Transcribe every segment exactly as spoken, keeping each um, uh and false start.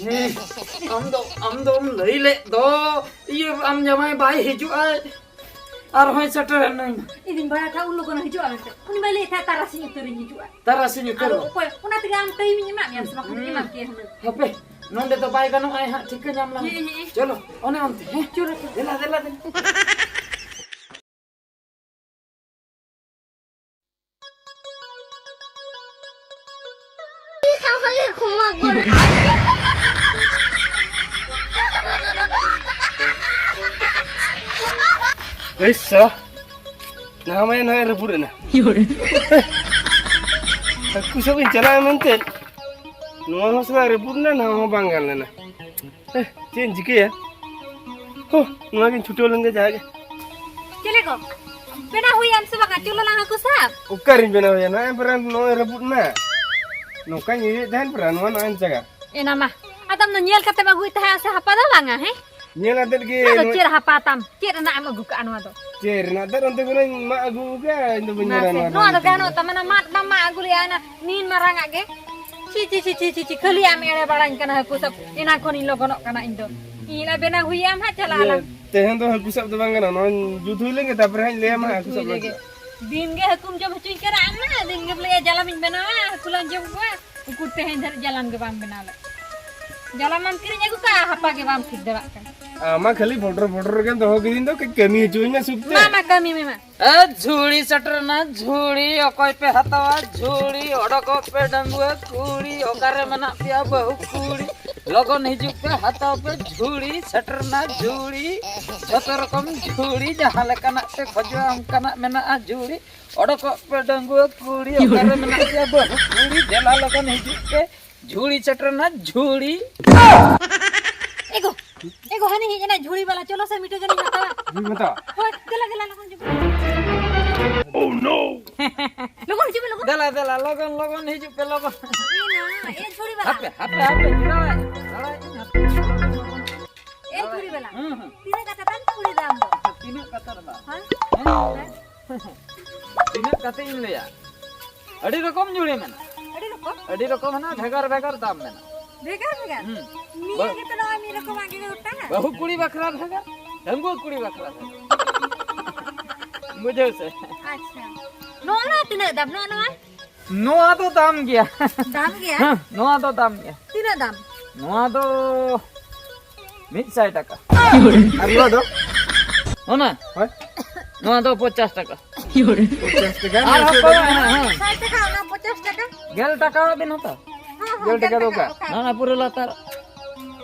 ᱟᱢ ᱫᱚ, ᱟᱢ ᱫᱚᱢ ᱞᱟᱹᱭ ᱞᱮᱫ ᱫᱚ, ᱤᱭᱟᱹ, ᱟᱢ ᱡᱟᱶᱟᱭ ᱵᱟᱭ ᱦᱤᱡᱩᱜᱼᱟ, ᱟᱨᱦᱚᱸᱭ ᱥᱮᱴᱮᱨ ᱮᱱᱟᱭ᱾ ᱤᱧ ᱵᱟᱲᱟᱭ ᱠᱷᱟᱱ ᱩᱱ ᱞᱚᱜᱚᱱ ᱦᱤᱡᱩᱜᱼᱟ ᱢᱮᱱᱛᱮ᱾ ᱩᱱᱤ ᱢᱟᱭ ᱞᱟᱹᱭᱮᱫ ᱛᱟᱦᱮᱸᱫ ᱛᱟᱨᱟᱥᱤᱧ ᱩᱛᱟᱹᱨᱤᱧ ᱦᱤᱡᱩᱜᱼᱟ᱾ ᱛᱟᱨᱟᱥᱤᱧ ᱩᱛᱟᱹᱨ? ᱟᱫᱚ ᱚᱠᱚᱭ, ᱚᱱᱟ ᱛᱮᱜᱮ ᱟᱢ ᱴᱟᱭᱤᱢᱤᱧ ᱮᱢᱟᱫ ᱢᱮᱭᱟ ᱥᱮ ᱵᱟᱝ? ᱦᱩᱸ᱾ ᱮᱢᱟᱫ ᱯᱮᱭᱟ ᱦᱩᱱᱟᱹᱝ᱾ ᱦᱟᱯᱮ, ᱱᱚᱸᱰᱮ ᱫᱚ ᱵᱟᱭ ᱜᱟᱱᱚᱜᱼᱟ, ᱦᱟᱸᱜ ᱴᱷᱤᱠᱟᱹ ᱧᱟᱢ ᱞᱟᱝ᱾ ᱦᱮᱸ, ᱦᱮᱸ᱾ ᱪᱚᱞᱚ, ᱚᱱᱮ ᱚᱱᱛᱮ, ᱦᱮᱸ? ᱪᱚᱞᱚ, ᱪᱚᱞᱚ᱾ ᱫᱮᱞᱟ, ᱫᱮᱞᱟ, ᱫᱮᱞᱟ᱾ ᱮᱭ ᱥᱟ, ᱱᱟᱦᱟᱜ ᱢᱟ ᱱᱟᱦᱟᱜ ᱨᱟᱹᱯᱩᱫ ᱮᱱᱟ᱾ ᱦᱟᱹᱠᱩ ᱥᱟᱵ ᱤᱧ ᱪᱟᱞᱟᱜᱼᱟ ᱢᱮᱱᱛᱮ, ᱱᱚᱣᱟ ᱦᱚᱸ ᱥᱟᱞᱟᱜ ᱨᱟᱹᱯᱩᱫ ᱮᱱᱟ, ᱱᱚᱣᱟ ᱦᱚᱸ ᱵᱟᱝ ᱜᱟᱱ ᱞᱮᱱᱟ᱾ ᱮ, ᱪᱮᱫ ᱤᱧ ᱪᱤᱠᱟᱹᱭᱟ? ᱦᱳ, ᱱᱚᱣᱟ ᱜᱤᱧ ᱪᱷᱩᱴᱟᱹᱣ ᱞᱮᱱ ᱜᱮ ᱡᱟᱦᱟᱸ ᱜᱮ᱾ ᱪᱮᱞᱮ ᱠᱚ? ᱵᱮᱱᱟᱣ ᱦᱩᱭᱟᱢ ᱥᱮ ᱵᱟᱝᱟ? ᱪᱚᱞᱚ ᱞᱟᱝ ᱦᱟᱹᱠᱩ ᱥᱟᱵ᱾ ᱚᱠᱟᱨᱤᱧ ᱵᱮᱱᱟᱣ ᱦᱩᱭᱟ? ᱱᱚᱜᱼᱚᱭ ᱯᱨᱟᱭ ᱱᱚᱜᱼᱚᱭ ᱨᱟᱹᱯᱩᱫ ᱮᱱᱟ᱾ ᱱᱚᱝᱠᱟᱧ ᱤᱭᱟᱹᱭᱮᱫ ᱛᱟᱦᱮᱱ ᱯᱨᱟᱭ ᱱᱚᱣᱟ ᱱᱚᱜᱼᱚᱭ ᱪᱟᱜᱟ᱾ ᱮᱱᱟ ᱢᱟ᱾ ᱟᱫᱚ ᱟᱢ ᱫᱚ ᱧᱮᱞ ᱠᱟᱛᱮᱢ ᱟᱹᱜᱩᱭ ᱛᱟᱦᱮᱸᱜᱼᱟ ᱥᱮ ᱦᱟᱯᱟ ᱫᱚ ᱵᱟᱝᱟ, ᱦᱮᱸ? ᱧᱮᱞ ᱟᱛᱮᱫ ᱜᱮ ᱱᱚᱣᱟ ᱫᱚ ᱱᱚᱜᱼᱚᱭ ᱪᱮᱫ ᱦᱟᱯᱟ ᱛᱟᱢ? ᱪᱮᱫ ᱨᱮᱱᱟᱜ ᱮᱢ ᱟᱹᱜᱩ ᱠᱟᱜᱼᱟ ᱱᱚᱣᱟ ᱫᱚ? ᱪᱮᱫ ᱨᱮᱱᱟᱜ ᱫᱚ ᱚᱱᱛᱮ ᱠᱷᱚᱱᱟᱜ ᱤᱧ ᱢᱟᱜ ᱟᱹᱜᱩ ᱠᱟᱜᱼᱟ, ᱤᱧ ᱫᱚ ᱵᱟᱹᱧ ᱢᱟᱥᱮ, ᱵᱟᱲᱟᱭᱟ ᱱᱚᱣᱟ ᱱᱚᱣᱟ ᱫᱚ ᱨᱮᱱᱟᱜ᱾ ᱜᱟᱱᱚᱜ ᱛᱟᱢᱟ, ᱚᱱᱟ ᱢᱟᱫ ᱵᱟᱢ ᱢᱟᱜ ᱟᱹᱜᱩ ᱞᱮᱜᱼᱟ, ᱚᱱᱟ ᱱᱤᱱ ᱢᱟᱨᱟᱝ ᱟᱜ ᱜᱮ᱾ ᱪᱷᱤ, ᱪᱷᱤ, ᱪᱷᱤ, ᱠᱷᱟᱹᱞᱤ ᱟᱢ ᱮᱲᱮ ᱵᱟᱲᱟᱧ ᱠᱟᱱᱟ ᱦᱟᱹᱠᱩ ᱥᱟᱵ᱾ ᱮᱱᱟᱝ ᱠᱷᱚᱱᱤᱧ ᱞᱚᱜᱚᱱᱚᱜ ᱠᱟᱱᱟ ᱤᱧ ᱫᱚ᱾ ᱤᱧ ᱞᱟᱹᱭᱟ ᱵᱮᱱᱟᱣ ᱦᱩᱭᱟᱢ ᱦᱟᱸᱜ, ᱪᱟᱞᱟᱜ ᱤᱭᱟᱹ, ᱟᱞᱟᱝ᱾ ᱛᱮᱦᱮᱧ ᱫᱚ ᱦᱟᱹᱠᱩ ᱥᱟᱵ ᱫᱚ ᱵᱟᱝ ᱜᱟᱱᱚᱜᱼᱟ, ᱱᱚᱣᱟ ᱡᱩᱛ ᱦᱩᱭ ᱞᱮᱱ ᱜᱮ, ᱛᱟᱨᱯᱚᱨᱮ ᱦᱟᱸᱜ ᱤᱧ ᱞᱟᱹᱭ ᱟᱢᱟ ᱦᱟᱹᱠᱩ ᱥᱟᱵ ᱞᱟᱹᱜᱤᱫ᱾ ᱫᱤᱱ ᱜᱮ ᱦᱟᱹᱠᱩᱢ ᱡᱚᱢ ᱦᱚᱪᱚᱧ ᱠᱟᱱᱟ ᱟᱢ ᱢᱟ, ᱫᱤᱱ ᱜᱮᱢ ᱞᱟᱹᱭᱟ ᱡᱟᱞᱟᱢᱤᱧ ᱵᱮᱱᱟᱣᱟ, ᱦᱟᱹᱠᱩ ᱞᱟᱝ ᱡᱚᱢ ᱠᱚᱣᱟ᱾ ᱩᱠᱩᱨ ᱛᱮᱦᱮᱧ ᱫᱷᱟᱹᱨᱤᱡ ᱡᱟᱞᱟᱢ ᱜᱮ ᱵᱟᱢ ᱵᱮᱱᱟᱣ ᱞᱮᱫ᱾ ᱡᱟᱞᱟᱢ ᱢᱟᱢ ᱠᱤᱨᱤᱧ ᱟᱹᱜᱩ ᱠᱟᱜᱼᱟ, ᱦᱟᱯᱟ ᱜᱮ ᱵᱟᱢ ᱴᱷᱤᱠ ᱫᱟᱲᱮᱭᱟᱜ ᱠᱟᱱᱟ᱾ ᱟᱢ ᱢᱟ ᱠᱷᱟᱹᱞᱤ ᱯᱷᱚᱴᱚᱨ ᱯᱷᱚᱴᱚᱨ ᱨᱮᱜᱮᱢ ᱫᱚᱦᱚ ᱠᱤᱫᱤᱧ ᱫᱚ, ᱠᱟᱹᱡ ᱠᱟᱹᱢᱤ ᱦᱚᱪᱚᱣᱟᱹᱧ ᱢᱮ ᱥᱩᱠ ᱛᱮ᱾ ᱢᱟ, ᱢᱟ, ᱠᱟᱹᱢᱤ ᱢᱮ, ᱢᱟ᱾ ᱮ, ᱡᱷᱩᱲᱤ ᱥᱮᱴᱮᱨᱮᱱᱟ, ᱡᱷᱩᱲᱤ ᱚᱠᱚᱭ ᱯᱮ ᱦᱟᱛᱟᱣᱟ? ᱡᱷᱩᱲᱤ ᱚᱰᱚᱠᱚᱜ ᱯᱮ ᱰᱟᱺᱜᱩᱣᱟᱹ ᱠᱩᱲᱤ, ᱚᱠᱟᱨᱮ ᱢᱮᱱᱟᱜ ᱯᱮᱭᱟ ᱵᱟᱹᱦᱩ ᱠᱩᱲᱤ? ᱞᱚᱜᱚᱱ ᱦᱤᱡᱩᱜ ᱯᱮ, ᱦᱟᱛᱟᱣ ᱯᱮ ᱡᱷᱩᱲᱤ ᱥᱮᱴᱮᱨᱮᱱᱟ, ᱡᱷᱩᱲᱤ᱾ ᱡᱷᱚᱛᱚ ᱨᱚᱠᱚᱢ ᱡᱷᱩᱲᱤ, ᱡᱟᱦᱟᱸ ᱞᱮᱠᱟᱱᱟᱜ ᱯᱮ ᱠᱷᱚᱡᱚᱜᱼᱟ ᱚᱱᱠᱟᱱᱟᱜ ᱢᱮᱱᱟᱜᱼᱟ ᱡᱷᱩᱲᱤ᱾ ᱚᱰᱚᱠᱚᱜ ᱯᱮ ᱰᱟᱺᱜᱩᱣᱟᱹ ᱠᱩᱲᱤ, ᱚᱠᱟᱨᱮ ᱢᱮᱱᱟᱜ ᱯᱮᱭᱟ ᱵᱟᱹᱦᱩ ᱠᱩᱲᱤ? ᱫᱮᱞᱟ ᱞᱚᱜᱚᱱ ᱦᱤᱡᱩᱜ ᱯᱮ, ᱡᱷᱩᱲᱤ ᱥᱮᱴᱮᱨᱮᱱᱟ, ᱡᱷᱩᱲᱤ᱾ ᱮᱜᱳ, ᱮᱜᱳ, ᱦᱟᱹᱱᱤ ᱦᱮᱡ ᱮᱱᱟ ᱡᱷᱩᱲᱤ ᱵᱟᱞᱟ, ᱪᱚᱞᱚ ᱥᱮ ᱢᱤᱫᱴᱟᱹᱝ ᱜᱟᱱᱤᱧ ᱦᱟᱛᱟᱣᱟ᱾ ᱡᱷᱩᱲᱤ ᱦᱟᱛᱟᱣᱟ? ᱦᱳᱭ, ᱫᱮᱞᱟ, ᱫᱮᱞᱟ, ᱞᱚᱜᱚᱱ ᱦᱤᱡᱩᱜ ᱯᱮ᱾ Oh no! ᱞᱚᱜᱚᱱ ᱦᱤᱡᱩᱜ ᱯᱮ, ᱞᱚᱜᱚᱱ᱾ ᱫᱮᱞᱟ, ᱫᱮᱞᱟ, ᱞᱚᱜᱚᱱ, ᱞᱚᱜᱚᱱ ᱦᱤᱡᱩᱜ ᱯᱮ, ᱞᱚᱜᱚᱱ᱾ ᱮ ᱱᱟ, ᱮ ᱡᱷᱩᱲᱤ ᱵᱟᱞᱟ᱾ ᱦᱟᱯᱮ, ᱦᱟᱯᱮ, ᱦᱟᱯᱮ, ᱡᱷᱩᱲᱤ ᱵᱟᱞᱟ᱾ ᱮ ᱡᱷᱩᱲᱤ ᱵᱟᱞᱟ, ᱦᱩᱸ, ᱦᱩᱸ᱾ ᱛᱤᱱᱟᱹᱜ ᱠᱟᱛᱮ ᱛᱟᱢ ᱪᱩᱲᱤ ᱫᱟᱢ ᱫᱚ? ᱛᱤᱱᱟᱹᱜ ᱠᱟᱛᱮ ᱨᱮ ᱫᱟᱢ? ᱦᱮᱸ? ᱦᱮᱸ? ᱛᱤᱱᱟᱹᱜ ᱠᱟᱛᱮ ᱤᱧ ᱞᱟᱹᱭᱟ? ᱟᱹᱰᱤ ᱨᱚᱠᱚᱢ ᱡᱷᱩᱲᱤ ᱢᱮᱱᱟᱜᱼᱟ᱾ ᱟᱹᱰᱤ ᱨᱚᱠᱚᱢ? ᱟᱹᱰᱤ ᱨᱚᱠᱚᱢ ᱦᱮᱱᱟᱜᱼᱟ, ᱵᱷᱮᱜᱟᱨ ᱵᱷᱮᱜᱟᱨ ᱫᱟᱢ ᱢᱮᱱᱟᱜᱼᱟ᱾ ᱵᱷᱮᱜᱟᱨ ᱵᱷᱮᱜᱟᱨ? ᱦᱩᱸ᱾ ᱱᱤᱭᱟᱹ ᱵᱟ- ᱜᱮᱛᱚ ᱱᱚᱣᱟ ᱢᱤᱫ ᱨᱚᱠᱚᱢᱟᱜ ᱜᱮ ᱜᱚᱴᱟ᱾ ᱵᱟᱹᱦᱩ ᱠᱩᱲᱤ ᱵᱟᱠᱷᱨᱟ ᱵᱷᱮᱜᱟᱨ, ᱰᱟᱺᱜᱩᱣᱟᱹ ᱠᱩᱲᱤ ᱵᱟᱠᱷᱨᱟ ᱵᱷᱮᱜᱟᱨ᱾ ᱵᱩᱡᱷᱟᱹᱣ ᱥᱮ? ᱟᱪᱪᱷᱟ᱾ ᱱᱚᱣᱟ ᱛᱤᱱᱟᱹᱜ ᱫᱟᱢ? ᱱᱚᱣᱟ, ᱱᱚᱣᱟ? ᱱᱚᱣᱟ ᱫᱚ ᱫᱟᱢ ᱜᱮᱭᱟ᱾ ᱫᱟᱢ ᱜᱮᱭᱟ? ᱦᱮᱸ, ᱱᱚᱣᱟ ᱫᱚ ᱫᱟᱢ ᱜᱮᱭᱟ᱾ ᱛᱤᱱᱟᱹᱜ ᱫᱟᱢ? ᱱᱚᱣᱟ ᱫᱚ ᱢᱤᱫ ᱥᱟᱭ ᱴᱟᱠᱟ᱾ ᱟᱨ ᱱᱚᱣᱟ ᱫᱚ? ᱚᱱᱟ? ᱦᱳᱭ᱾ ᱱᱚᱣᱟ ᱫᱚ ᱯᱚᱪᱟᱥ ᱴᱟᱠᱟ᱾ ᱯᱚᱪᱟᱥ ᱴᱟᱠᱟ? ᱟᱨ ᱦᱟᱯᱳᱭ, ᱦᱮᱸ, ᱦᱮᱸ᱾ ᱥᱟᱭ ᱴᱟᱠᱟ, ᱚᱱᱟ ᱯᱚᱪᱟᱥ ᱴᱟᱠᱟ? ᱜᱮᱞ ᱴᱟᱠᱟ ᱵᱤᱱ ᱦᱟᱛᱟᱣᱟ? ᱦᱚᱸ, ᱦᱚᱸ, ᱜᱮᱞ ᱴᱟᱠᱟ ᱫᱚ ᱚᱠᱟ? ᱚᱠᱟ? ᱱᱚᱣᱟ ᱯᱩᱨᱟᱹ ᱞᱟᱛᱟᱨ᱾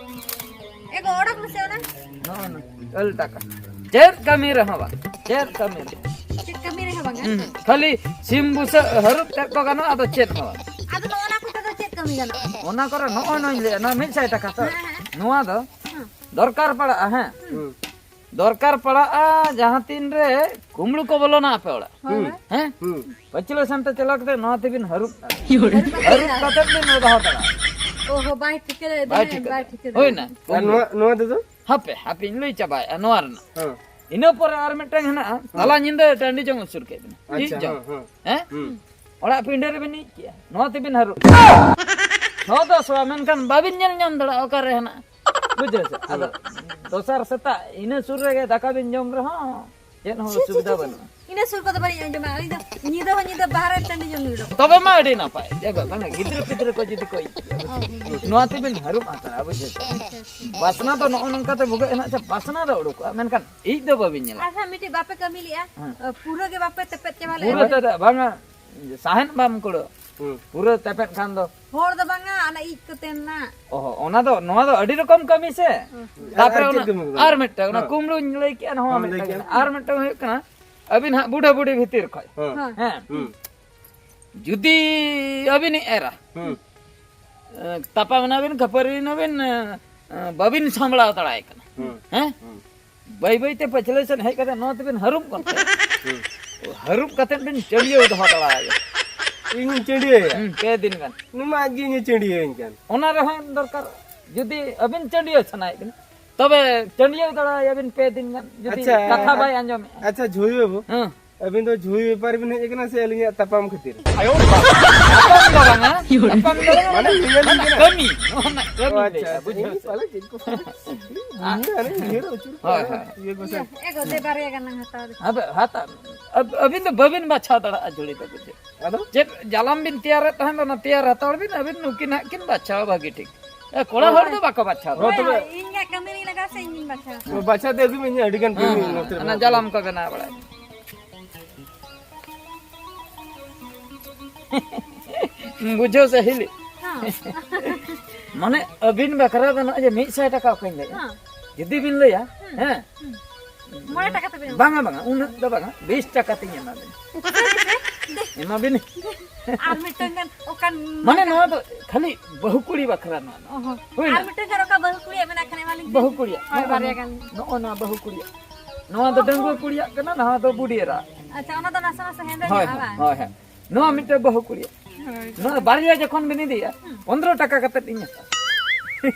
ᱮ ᱜᱚ, ᱚᱰᱚᱠ ᱢᱮᱥᱮ ᱚᱱᱟ᱾ ᱱᱚᱜᱼᱚ ᱱᱟ, ᱜᱮᱞ ᱴᱟᱠᱟ᱾ ᱪᱮᱫ ᱠᱟᱹᱢᱤ ᱨᱮᱦᱚᱸ ᱵᱟᱝ, ᱪᱮᱫ ᱠᱟᱹᱢᱤ ᱨᱮ᱾ ᱪᱮᱫ ᱠᱟᱹᱢᱤ ᱨᱮᱦᱚᱸ ᱵᱟᱝᱟ? ᱦᱩᱸ, ᱠᱷᱟᱹᱞᱤ ᱥᱤᱢ ᱵᱩᱥᱟᱹᱜ ᱦᱟᱹᱨᱩᱵ ᱛᱮᱫ ᱠᱚ ᱜᱟᱱᱚᱜᱼᱟ, ᱟᱫᱚ ᱪᱮᱫ ᱦᱚᱸ ᱵᱟᱝ᱾ ᱟᱫᱚ ᱱᱚᱜᱼᱚ ᱱᱟ ᱠᱚᱛᱮ ᱫᱚ ᱪᱮᱫ ᱠᱟᱹᱢᱤ ᱜᱟᱱᱚᱜᱼᱟ? ᱚᱱᱟ ᱠᱚᱨᱮ ᱱᱚᱜᱼᱚᱭ ᱱᱚᱣᱟᱧ ᱞᱟᱹᱭᱟ, ᱱᱚᱣᱟ ᱢᱤᱫ ᱥᱟᱭ ᱴᱟᱠᱟ ᱛᱚ, ᱦᱮᱸ, ᱦᱮᱸ᱾ ᱱᱚᱣᱟ ᱫᱚ ᱦᱮᱸ᱾ ᱫᱚᱨᱠᱟᱨ ᱯᱟᱲᱟᱜᱼᱟ, ᱦᱮᱸ᱾ ᱦᱩᱸ᱾ ᱫᱚᱨᱠᱟᱨ ᱯᱟᱲᱟᱜᱼᱟ ᱡᱟᱦᱟᱸ ᱛᱤᱱ ᱨᱮ ᱠᱩᱢᱵᱽᱲᱩ ᱠᱚ ᱵᱚᱞᱚᱱᱟ ᱟᱯᱮ ᱚᱲᱟᱜ᱾ ᱦᱳᱭ, ᱦᱩᱸ᱾ ᱦᱳᱭ᱾ ᱦᱮᱸ? ᱦᱩᱸ᱾ ᱯᱟᱹᱪᱷᱞᱟᱹ ᱥᱮᱱ ᱛᱮ ᱪᱟᱞᱟᱣ ᱠᱟᱛᱮ ᱱᱚᱣᱟ ᱛᱮᱵᱤᱱ ᱦᱟᱹᱨᱩᱵ᱾ ᱦᱟᱹᱨᱩᱵ ᱠᱟᱛᱮ ᱦᱟᱹᱨᱩᱵ ᱠᱟᱛᱮ ᱵᱤᱱ ᱫᱚᱦᱚ ᱦᱟᱛᱟᱲᱟ᱾ ᱚ ᱦᱚ, ᱵᱟᱭ ᱴᱷᱤᱠᱟᱹ ᱞᱮᱫᱟ, ᱵᱟᱭ ᱵᱟᱭ ᱴᱷᱤᱠᱟᱹ ᱴᱷᱤᱠᱟᱹ ᱞᱮᱫᱟ᱾ ᱞᱮᱫᱟ᱾ ᱦᱩᱭᱱᱟ? ᱟᱨ ᱱᱚᱣᱟ, ᱱᱚᱣᱟ ᱫᱚ? ᱦᱟᱯᱮ, ᱦᱟᱯᱮᱧ ᱞᱟᱹᱭ ᱪᱟᱵᱟᱭᱮᱫᱼᱟ ᱱᱚᱣᱟ ᱨᱮᱱᱟᱜ᱾ ᱦᱮᱸ᱾ ᱤᱱᱟᱹ ᱯᱚᱨᱮ ᱟᱨ ᱢᱤᱫᱴᱟᱝ ᱦᱮᱱᱟᱜᱼᱟ, ᱦᱮᱸ᱾ ᱛᱟᱞᱟ ᱧᱤᱫᱟᱹ ᱴᱟᱺᱰᱤ ᱡᱚᱝ ᱩᱥᱩᱨ ᱠᱮᱫ ᱵᱤᱱᱟ᱾ ᱟᱪᱪᱷᱟ, ᱡᱤᱣᱤ ᱡᱚᱝ᱾ ᱦᱮᱸ, ᱦᱮᱸ᱾ ᱦᱮᱸ? ᱦᱩᱸ᱾ ᱚᱲᱟᱜ ᱯᱤᱸᱰᱟᱹ ᱨᱮᱵᱤᱱ ᱤᱡ ᱠᱮᱜᱼᱟ, ᱱᱚᱣᱟ ᱛᱮᱵᱤᱱ ᱦᱟᱹᱨᱩᱵ᱾ ᱥᱚ ᱫᱚ ᱥᱚᱣᱟ, ᱢᱮᱱᱠᱷᱟᱱ ᱵᱟᱵᱤᱱ ᱧᱮᱞ ᱧᱟᱢ ᱫᱟᱲᱮᱭᱟᱜᱼᱟ ᱚᱠᱟᱨᱮ ᱦᱮᱱᱟᱜᱼᱟ᱾ ᱵᱩᱡᱷᱟᱹᱣ ᱥᱮ? ᱟᱫᱚ ᱦᱩᱸ᱾ ᱫᱚᱥᱟᱨ ᱥᱮᱛᱟᱜ ᱤᱱᱟᱹ ᱥᱩᱨ ᱨᱮᱜᱮ ᱫᱟᱠᱟ ᱵᱤᱱ ᱡᱚᱢ ᱨᱮᱦᱚᱸ ᱪᱮᱫ ᱦᱚᱸ ᱪᱷᱤ, ᱪᱷᱤ, ᱚᱥᱩᱵᱤᱫᱷᱟ ᱪᱷᱤ, ᱪᱷᱤ᱾ ᱵᱟᱹᱱᱩᱜᱼᱟ᱾ ᱤᱱᱟᱹ ᱥᱩᱨ ᱠᱚᱫᱚ ᱵᱟᱹᱞᱤᱧ ᱟᱸᱡᱚᱢᱟ᱾ ᱟᱹᱞᱤᱧ ᱫᱚ ᱧᱤᱫᱟᱹ ᱦᱚᱸ ᱧᱤᱫᱟᱹ ᱵᱟᱦᱨᱮ ᱴᱟᱺᱰᱤ ᱡᱚᱝ ᱞᱤᱧ ᱩᱰᱩᱠᱚᱜᱼᱟ᱾ ᱛᱚᱵᱮ ᱢᱟ ᱟᱹᱰᱤ ᱱᱟᱯᱟᱭ᱾ ᱡᱮ ᱵᱟᱝ, ᱜᱤᱫᱽᱨᱟᱹ ᱯᱤᱫᱽᱨᱟᱹ ᱠᱚ ᱡᱩᱫᱤ ᱠᱚ ᱤᱡ ᱚ, ᱦᱩᱸ᱾ ᱱᱚᱣᱟ ᱛᱮᱵᱤᱱ ᱦᱟᱹᱨᱩᱵ ᱦᱟᱛᱟᱲᱟ, ᱵᱩᱡᱷᱟᱹᱣ ᱥᱮ? ᱟᱪᱪᱷᱟ, ᱟᱪᱪᱷᱟ᱾ ᱵᱟᱥᱱᱟ ᱫᱚ ᱱᱚᱜᱼᱚ ᱱᱚᱝᱠᱟ ᱛᱮ ᱵᱷᱩᱜᱟᱹᱜ ᱦᱮᱱᱟᱜ ᱥᱮ, ᱵᱟᱥᱱᱟ ᱫᱚ ᱩᱰᱩᱠᱚᱜᱼᱟ, ᱢᱮᱱᱠᱷᱟᱱ ᱤᱡ ᱫᱚ ᱵᱟᱹᱵᱤᱱ ᱧᱮᱞᱟ᱾ ᱟᱪᱪᱷᱟ, ᱢᱤᱫᱴᱤᱡ ᱵᱟᱯᱮ ᱠᱟᱹᱢᱤ ᱞᱮᱜᱼᱟ? ᱦᱮᱸ᱾ ᱯᱩᱨᱟᱹ ᱜᱮ ᱵᱟᱯᱮ ᱛᱮᱯᱮᱫ ᱪᱟᱵᱟ ᱞᱮᱜᱼᱟ? ᱯᱩᱨᱟᱹ ᱛᱮᱫ ᱵᱟᱝᱟ, ᱥᱟᱦᱮᱫ ᱵᱟᱢ ᱠᱩᱲᱟᱹᱜ᱾ ᱦᱩᱸ᱾ ᱯᱩᱨᱟᱹ ᱛᱮᱯᱮᱫ ᱠᱷᱟᱱ ᱫᱚ᱾ ᱦᱚᱲ ᱫᱚ ᱵᱟᱝᱟ, ᱚᱱᱟ ᱤᱡ ᱠᱚᱛᱮ ᱱᱟᱜ᱾ ᱚᱦᱚ, ᱚᱱᱟ ᱫᱚ, ᱱᱚᱣᱟ ᱫᱚ ᱟᱹᱰᱤ ᱨᱚᱠᱚᱢ ᱠᱟᱹᱢᱤ ᱥᱮ᱾ ᱦᱩᱸ᱾ ᱛᱟᱯᱚᱨᱮ ᱟᱨ ᱪᱮᱫ ᱚᱱᱟ, ᱠᱟᱹᱢᱤ ᱠᱚ ᱟᱨ ᱢᱮᱱᱟᱜᱼᱟ? ᱢᱤᱫᱴᱟᱝ, ᱚᱱᱟ ᱦᱮᱸ᱾ ᱠᱩᱢᱵᱽᱲᱩᱧ ᱞᱟᱹᱭ ᱠᱮᱜᱼᱟ, ᱱᱚᱣᱟ ᱦᱮᱸ, ᱞᱟᱹᱭ ᱢᱤᱫᱴᱟᱝ ᱠᱮᱜᱼᱟ᱾ ᱢᱮᱱᱟᱜᱼᱟ᱾ ᱟᱨ ᱢᱤᱫᱴᱟᱝ ᱦᱩᱭᱩᱜ ᱠᱟᱱᱟ, ᱟᱹᱵᱤᱱ ᱦᱟᱸᱜ ᱵᱩᱰᱷᱟᱹ ᱵᱩᱰᱷᱤ ᱵᱷᱤᱛᱤᱨ ᱠᱷᱚᱡ᱾ ᱦᱮᱸ᱾ ᱦᱮᱸ᱾ ᱦᱩᱸ᱾ ᱡᱩᱫᱤ ᱟᱹᱵᱤᱱᱤᱡ ᱮᱨᱟ, ᱦᱩᱸ᱾ ᱮ, ᱛᱟᱯᱟᱢ ᱮᱱᱟᱵᱤᱱ, ᱠᱷᱟᱹᱯᱟᱹᱨᱤ ᱮᱱᱟᱵᱤᱱ, ᱮ, ᱮ, ᱵᱟᱵᱤᱱ ᱥᱟᱢᱵᱲᱟᱣ ᱫᱟᱲᱮᱭᱟᱭ ᱠᱟᱱᱟ᱾ ᱦᱩᱸ᱾ ᱦᱮᱸ? ᱦᱩᱸ᱾ ᱵᱟᱹᱭ ᱵᱟᱹᱭ ᱛᱮ ᱯᱟᱹᱪᱷᱞᱟᱹ ᱥᱮᱫ ᱦᱮᱡ ᱠᱟᱛᱮ ᱱᱚᱣᱟ ᱛᱮᱵᱤᱱ ᱦᱟᱹᱨᱩᱵ ᱜᱚᱫ ᱠᱟᱭᱟ᱾ ᱦᱩᱸ᱾ ᱦᱟᱹᱨᱩᱵ ᱠᱟᱛᱮ ᱵᱤᱱ ᱪᱟᱹᱰᱭᱟᱹᱣ ᱫᱚᱦᱚ ᱫᱟᱲᱮᱭᱟᱭᱟ᱾ ᱤᱧᱤᱧ ᱪᱟᱹᱰᱭᱟᱹᱭᱟ? ᱦᱩᱸ, ᱯᱮ ᱫᱤᱱ ᱜᱟᱱ᱾ ᱩᱱᱤ ᱢᱟ ᱟᱡ ᱜᱮ ᱤᱧᱮ ᱪᱟᱹᱰᱭᱟᱹᱭᱟᱹᱧ ᱠᱟᱱ᱾ ᱚᱱᱟ ᱨᱮᱦᱚᱸ ᱮᱢ ᱫᱚᱨᱠᱟᱨ᱾ ᱡᱩᱫᱤ ᱟᱹᱵᱤᱱ ᱪᱟᱹᱰᱭᱟᱹᱣ ᱥᱟᱱᱟᱭᱮᱫ ᱵᱤᱱᱟ, ᱛᱚᱵᱮ ᱪᱟᱹᱰᱭᱟᱹᱣ ᱫᱟᱲᱮᱭᱟᱭᱟᱵᱤᱱ ᱯᱮ ᱫᱤᱱ ᱜᱟᱱ, ᱡᱩᱫᱤ ᱟᱪᱪᱷᱟ, ᱠᱟᱛᱷᱟ ᱵᱟᱭ ᱟᱸᱡᱚᱢᱮᱫᱼᱟ᱾ ᱟᱪᱪᱷᱟ, ᱡᱷᱩᱭ ᱵᱟᱹᱵᱩ, ᱦᱮᱸ᱾ ᱟᱹᱵᱤᱱ ᱫᱚ ᱡᱷᱩᱲᱤ ᱵᱮᱯᱟᱨ ᱵᱤᱱ ᱦᱮᱡ ᱟᱠᱟᱱᱟ ᱥᱮ ᱟᱹᱞᱤᱧᱟᱜ ᱛᱟᱯᱟᱢ ᱠᱷᱟᱹᱛᱤᱨ? ᱛᱟᱯᱟᱢ ᱫᱚ ᱵᱟᱝᱟ, ᱛᱟᱯᱟᱢ ᱫᱚ ᱵᱟᱝᱟ᱾ ᱢᱟᱱᱮ ᱩᱭᱦᱟᱹᱨ ᱞᱤᱧ ᱠᱟᱱᱟ᱾ ᱠᱟᱹᱢᱤ, ᱚᱱᱟ ᱠᱟᱹᱢᱤ ᱚ, ᱞᱟᱹᱭ ᱟᱪᱪᱷᱟ, ᱮᱫᱟ, ᱟᱪᱪᱷᱟ᱾ ᱵᱩᱡᱷᱟᱹᱣ ᱤᱧ ᱥᱮ? ᱯᱟᱞᱮ ᱪᱮᱫ ᱠᱚ ᱩᱭᱦᱟᱹᱨ, ᱟᱨᱮ ᱩᱭᱦᱟᱹᱨ ᱟᱹᱪᱩᱨ ᱦᱳᱭ, ᱠᱚᱣᱟ, ᱦᱳᱭ᱾ ᱤᱭᱟᱹ ᱠᱚ ᱥᱮ᱾ ᱮ ᱜᱚ, ᱫᱮ ᱵᱟᱨᱭᱟ ᱜᱟᱱ ᱞᱟᱝ ᱦᱟᱛᱟᱣ ᱫᱟ᱾ ᱟᱫᱚ ᱦᱟᱛᱟᱣ, ᱟᱵ-, ᱟᱹᱵᱤᱱ ᱫᱚ ᱵᱟᱹᱵᱤᱱ ᱵᱟᱪᱷᱟᱣ ᱫᱟᱲᱮᱭᱟᱜᱼᱟ ᱡᱷᱩᱲᱤ ᱫᱚ, ᱵᱩᱡᱷᱟᱹᱣ᱾ ᱟᱫᱚ? ᱪᱮᱫ ᱡᱟᱞᱟᱢ ᱵᱤᱱ ᱛᱮᱭᱟᱨᱮᱫ ᱛᱟᱦᱮᱸᱫ, ᱚᱱᱟ ᱛᱮᱭᱟᱨ ᱦᱟᱛᱟᱲ ᱵᱤᱱ, ᱟᱹᱵᱤᱱ ᱱᱩᱠᱤᱱ ᱦᱟᱸᱜ ᱠᱤᱱ ᱵᱟᱪᱷᱟᱣᱟ ᱵᱷᱟᱹᱜᱤ ᱴᱷᱤᱠ᱾ ᱮ, ᱠᱚᱲᱟ ᱦᱚᱲ ᱫᱚ ᱵᱟᱠᱚ ᱵᱟᱪᱷᱟᱣ ᱫᱟ᱾ ᱦᱳᱭ, ᱦᱳᱭ, ᱤᱧ ᱜᱮ ᱠᱟᱹᱢᱤ ᱨᱤᱧ ᱞᱟᱜᱟᱣ ᱥᱮ ᱤᱧ ᱜᱤᱧ ᱵᱟᱪᱷᱟᱣᱟ᱾ ᱵᱟᱪᱷᱟᱣ ᱫᱚ ᱟᱹᱜᱩᱭ ᱢᱮ, ᱤᱧ ᱟᱹᱰᱤ ᱜᱟᱱ ᱦᱮᱸ, ᱠᱟᱹᱢᱤ ᱦᱮᱸ, ᱱᱚᱛᱮ ᱨᱮ ᱚᱱᱟ ᱢᱮᱱᱟᱜ ᱡᱟᱞᱟᱢ ᱛᱤᱧᱟ᱾ ᱠᱚ ᱵᱮᱱᱟᱣ ᱵᱟᱲᱟᱭ᱾ ᱵᱩᱡᱷᱟᱹᱣ ᱥᱮ ᱦᱤᱞᱤ? ᱦᱮᱸ᱾ ᱢᱟᱱᱮ ᱟᱹᱵᱤᱱ ᱵᱟᱠᱷᱨᱟ ᱫᱚ ᱱᱚᱜᱼᱚᱭ ᱡᱮ ᱢᱤᱫ ᱥᱟᱭ ᱴᱟᱠᱟ ᱚᱠᱚᱭᱧ ᱞᱟᱹᱭᱟ? ᱦᱮᱸ᱾ ᱡᱩᱫᱤ ᱵᱤᱱ ᱞᱟᱹᱭᱟ, ᱦᱮᱸ᱾ ᱦᱮᱸ᱾ ᱢᱚᱬᱮ ᱴᱟᱠᱟ ᱛᱮᱵᱤᱱ ᱮᱢᱟ᱾ ᱵᱟᱝᱟ, ᱵᱟᱝᱟ, ᱩᱱᱟᱹᱜ ᱫᱚ ᱵᱟᱝᱟ, ᱵᱤᱥ ᱴᱟᱠᱟ ᱛᱤᱧ ᱮᱢᱟ ᱵᱤᱱᱟ᱾ ᱮᱢᱟ ᱵᱤᱱ᱾ ᱟᱨ ᱢᱤᱫᱴᱟᱝ ᱜᱟᱱ ᱚᱠᱟᱱ ᱢᱟᱱᱮ ᱱᱚᱣᱟ ᱫᱚ ᱠᱷᱟᱹᱞᱤ ᱵᱟᱹᱦᱩ ᱠᱩᱲᱤ ᱵᱟᱠᱷᱨᱟ ᱱᱚᱣᱟ ᱫᱚ᱾ ᱚ ᱦᱚᱸ᱾ ᱦᱩᱭᱱᱟ? ᱟᱨ ᱢᱤᱫᱴᱟᱝ ᱜᱟᱱ ᱚᱠᱟ ᱵᱟᱹᱦᱩ ᱠᱩᱲᱤᱭᱟᱜ ᱢᱮᱱᱟᱜ ᱠᱷᱟᱱ ᱮᱢᱟ ᱞᱤᱧ ᱵᱤᱱ᱾ ᱵᱟᱹᱦᱩ ᱠᱩᱲᱤᱭᱟᱜ᱾ ᱦᱳᱭ, ᱱᱚᱜᱼᱚ ᱵᱟᱨᱭᱟ ᱱᱚᱣᱟ, ᱜᱟᱱ᱾ ᱱᱚᱜᱼᱚ ᱱᱚᱣᱟ ᱵᱟᱹᱦᱩ ᱠᱩᱲᱤᱭᱟᱜ᱾ ᱱᱚᱣᱟ ᱫᱚ ᱚ ᱰᱟᱺᱜᱩᱣᱟᱹ ᱦᱚᱸ᱾ ᱠᱩᱲᱤᱭᱟᱜ ᱠᱟᱱᱟ, ᱱᱚᱣᱟ ᱫᱚ ᱵᱩᱰᱷᱤ ᱮᱨᱟ᱾ ᱟᱪᱪᱷᱟ, ᱚᱱᱟ ᱫᱚ ᱱᱟᱥᱮ ᱱᱟᱥᱮ ᱦᱮᱸᱫᱮ ᱦᱳᱭ, ᱧᱚᱜᱼᱟ ᱦᱳᱭ, ᱵᱟᱝ? ᱦᱳᱭ, ᱦᱳᱭ᱾ ᱱᱚᱣᱟ ᱢᱤᱫᱴᱮᱱ ᱵᱟᱹᱦᱩ ᱠᱩᱲᱤᱭᱟᱜ᱾ ᱦᱳᱭ᱾ ᱱᱚᱣᱟ ᱵᱟᱨᱭᱟ ᱡᱚᱠᱷᱚᱱ ᱵᱤᱱ ᱤᱫᱤᱭᱟ, ᱦᱩᱸ᱾ ᱯᱚᱱᱫᱽᱨᱚ ᱴᱟᱠᱟ ᱠᱟᱛᱮᱫ ᱤᱧ ᱦᱟᱛᱟᱣᱟ᱾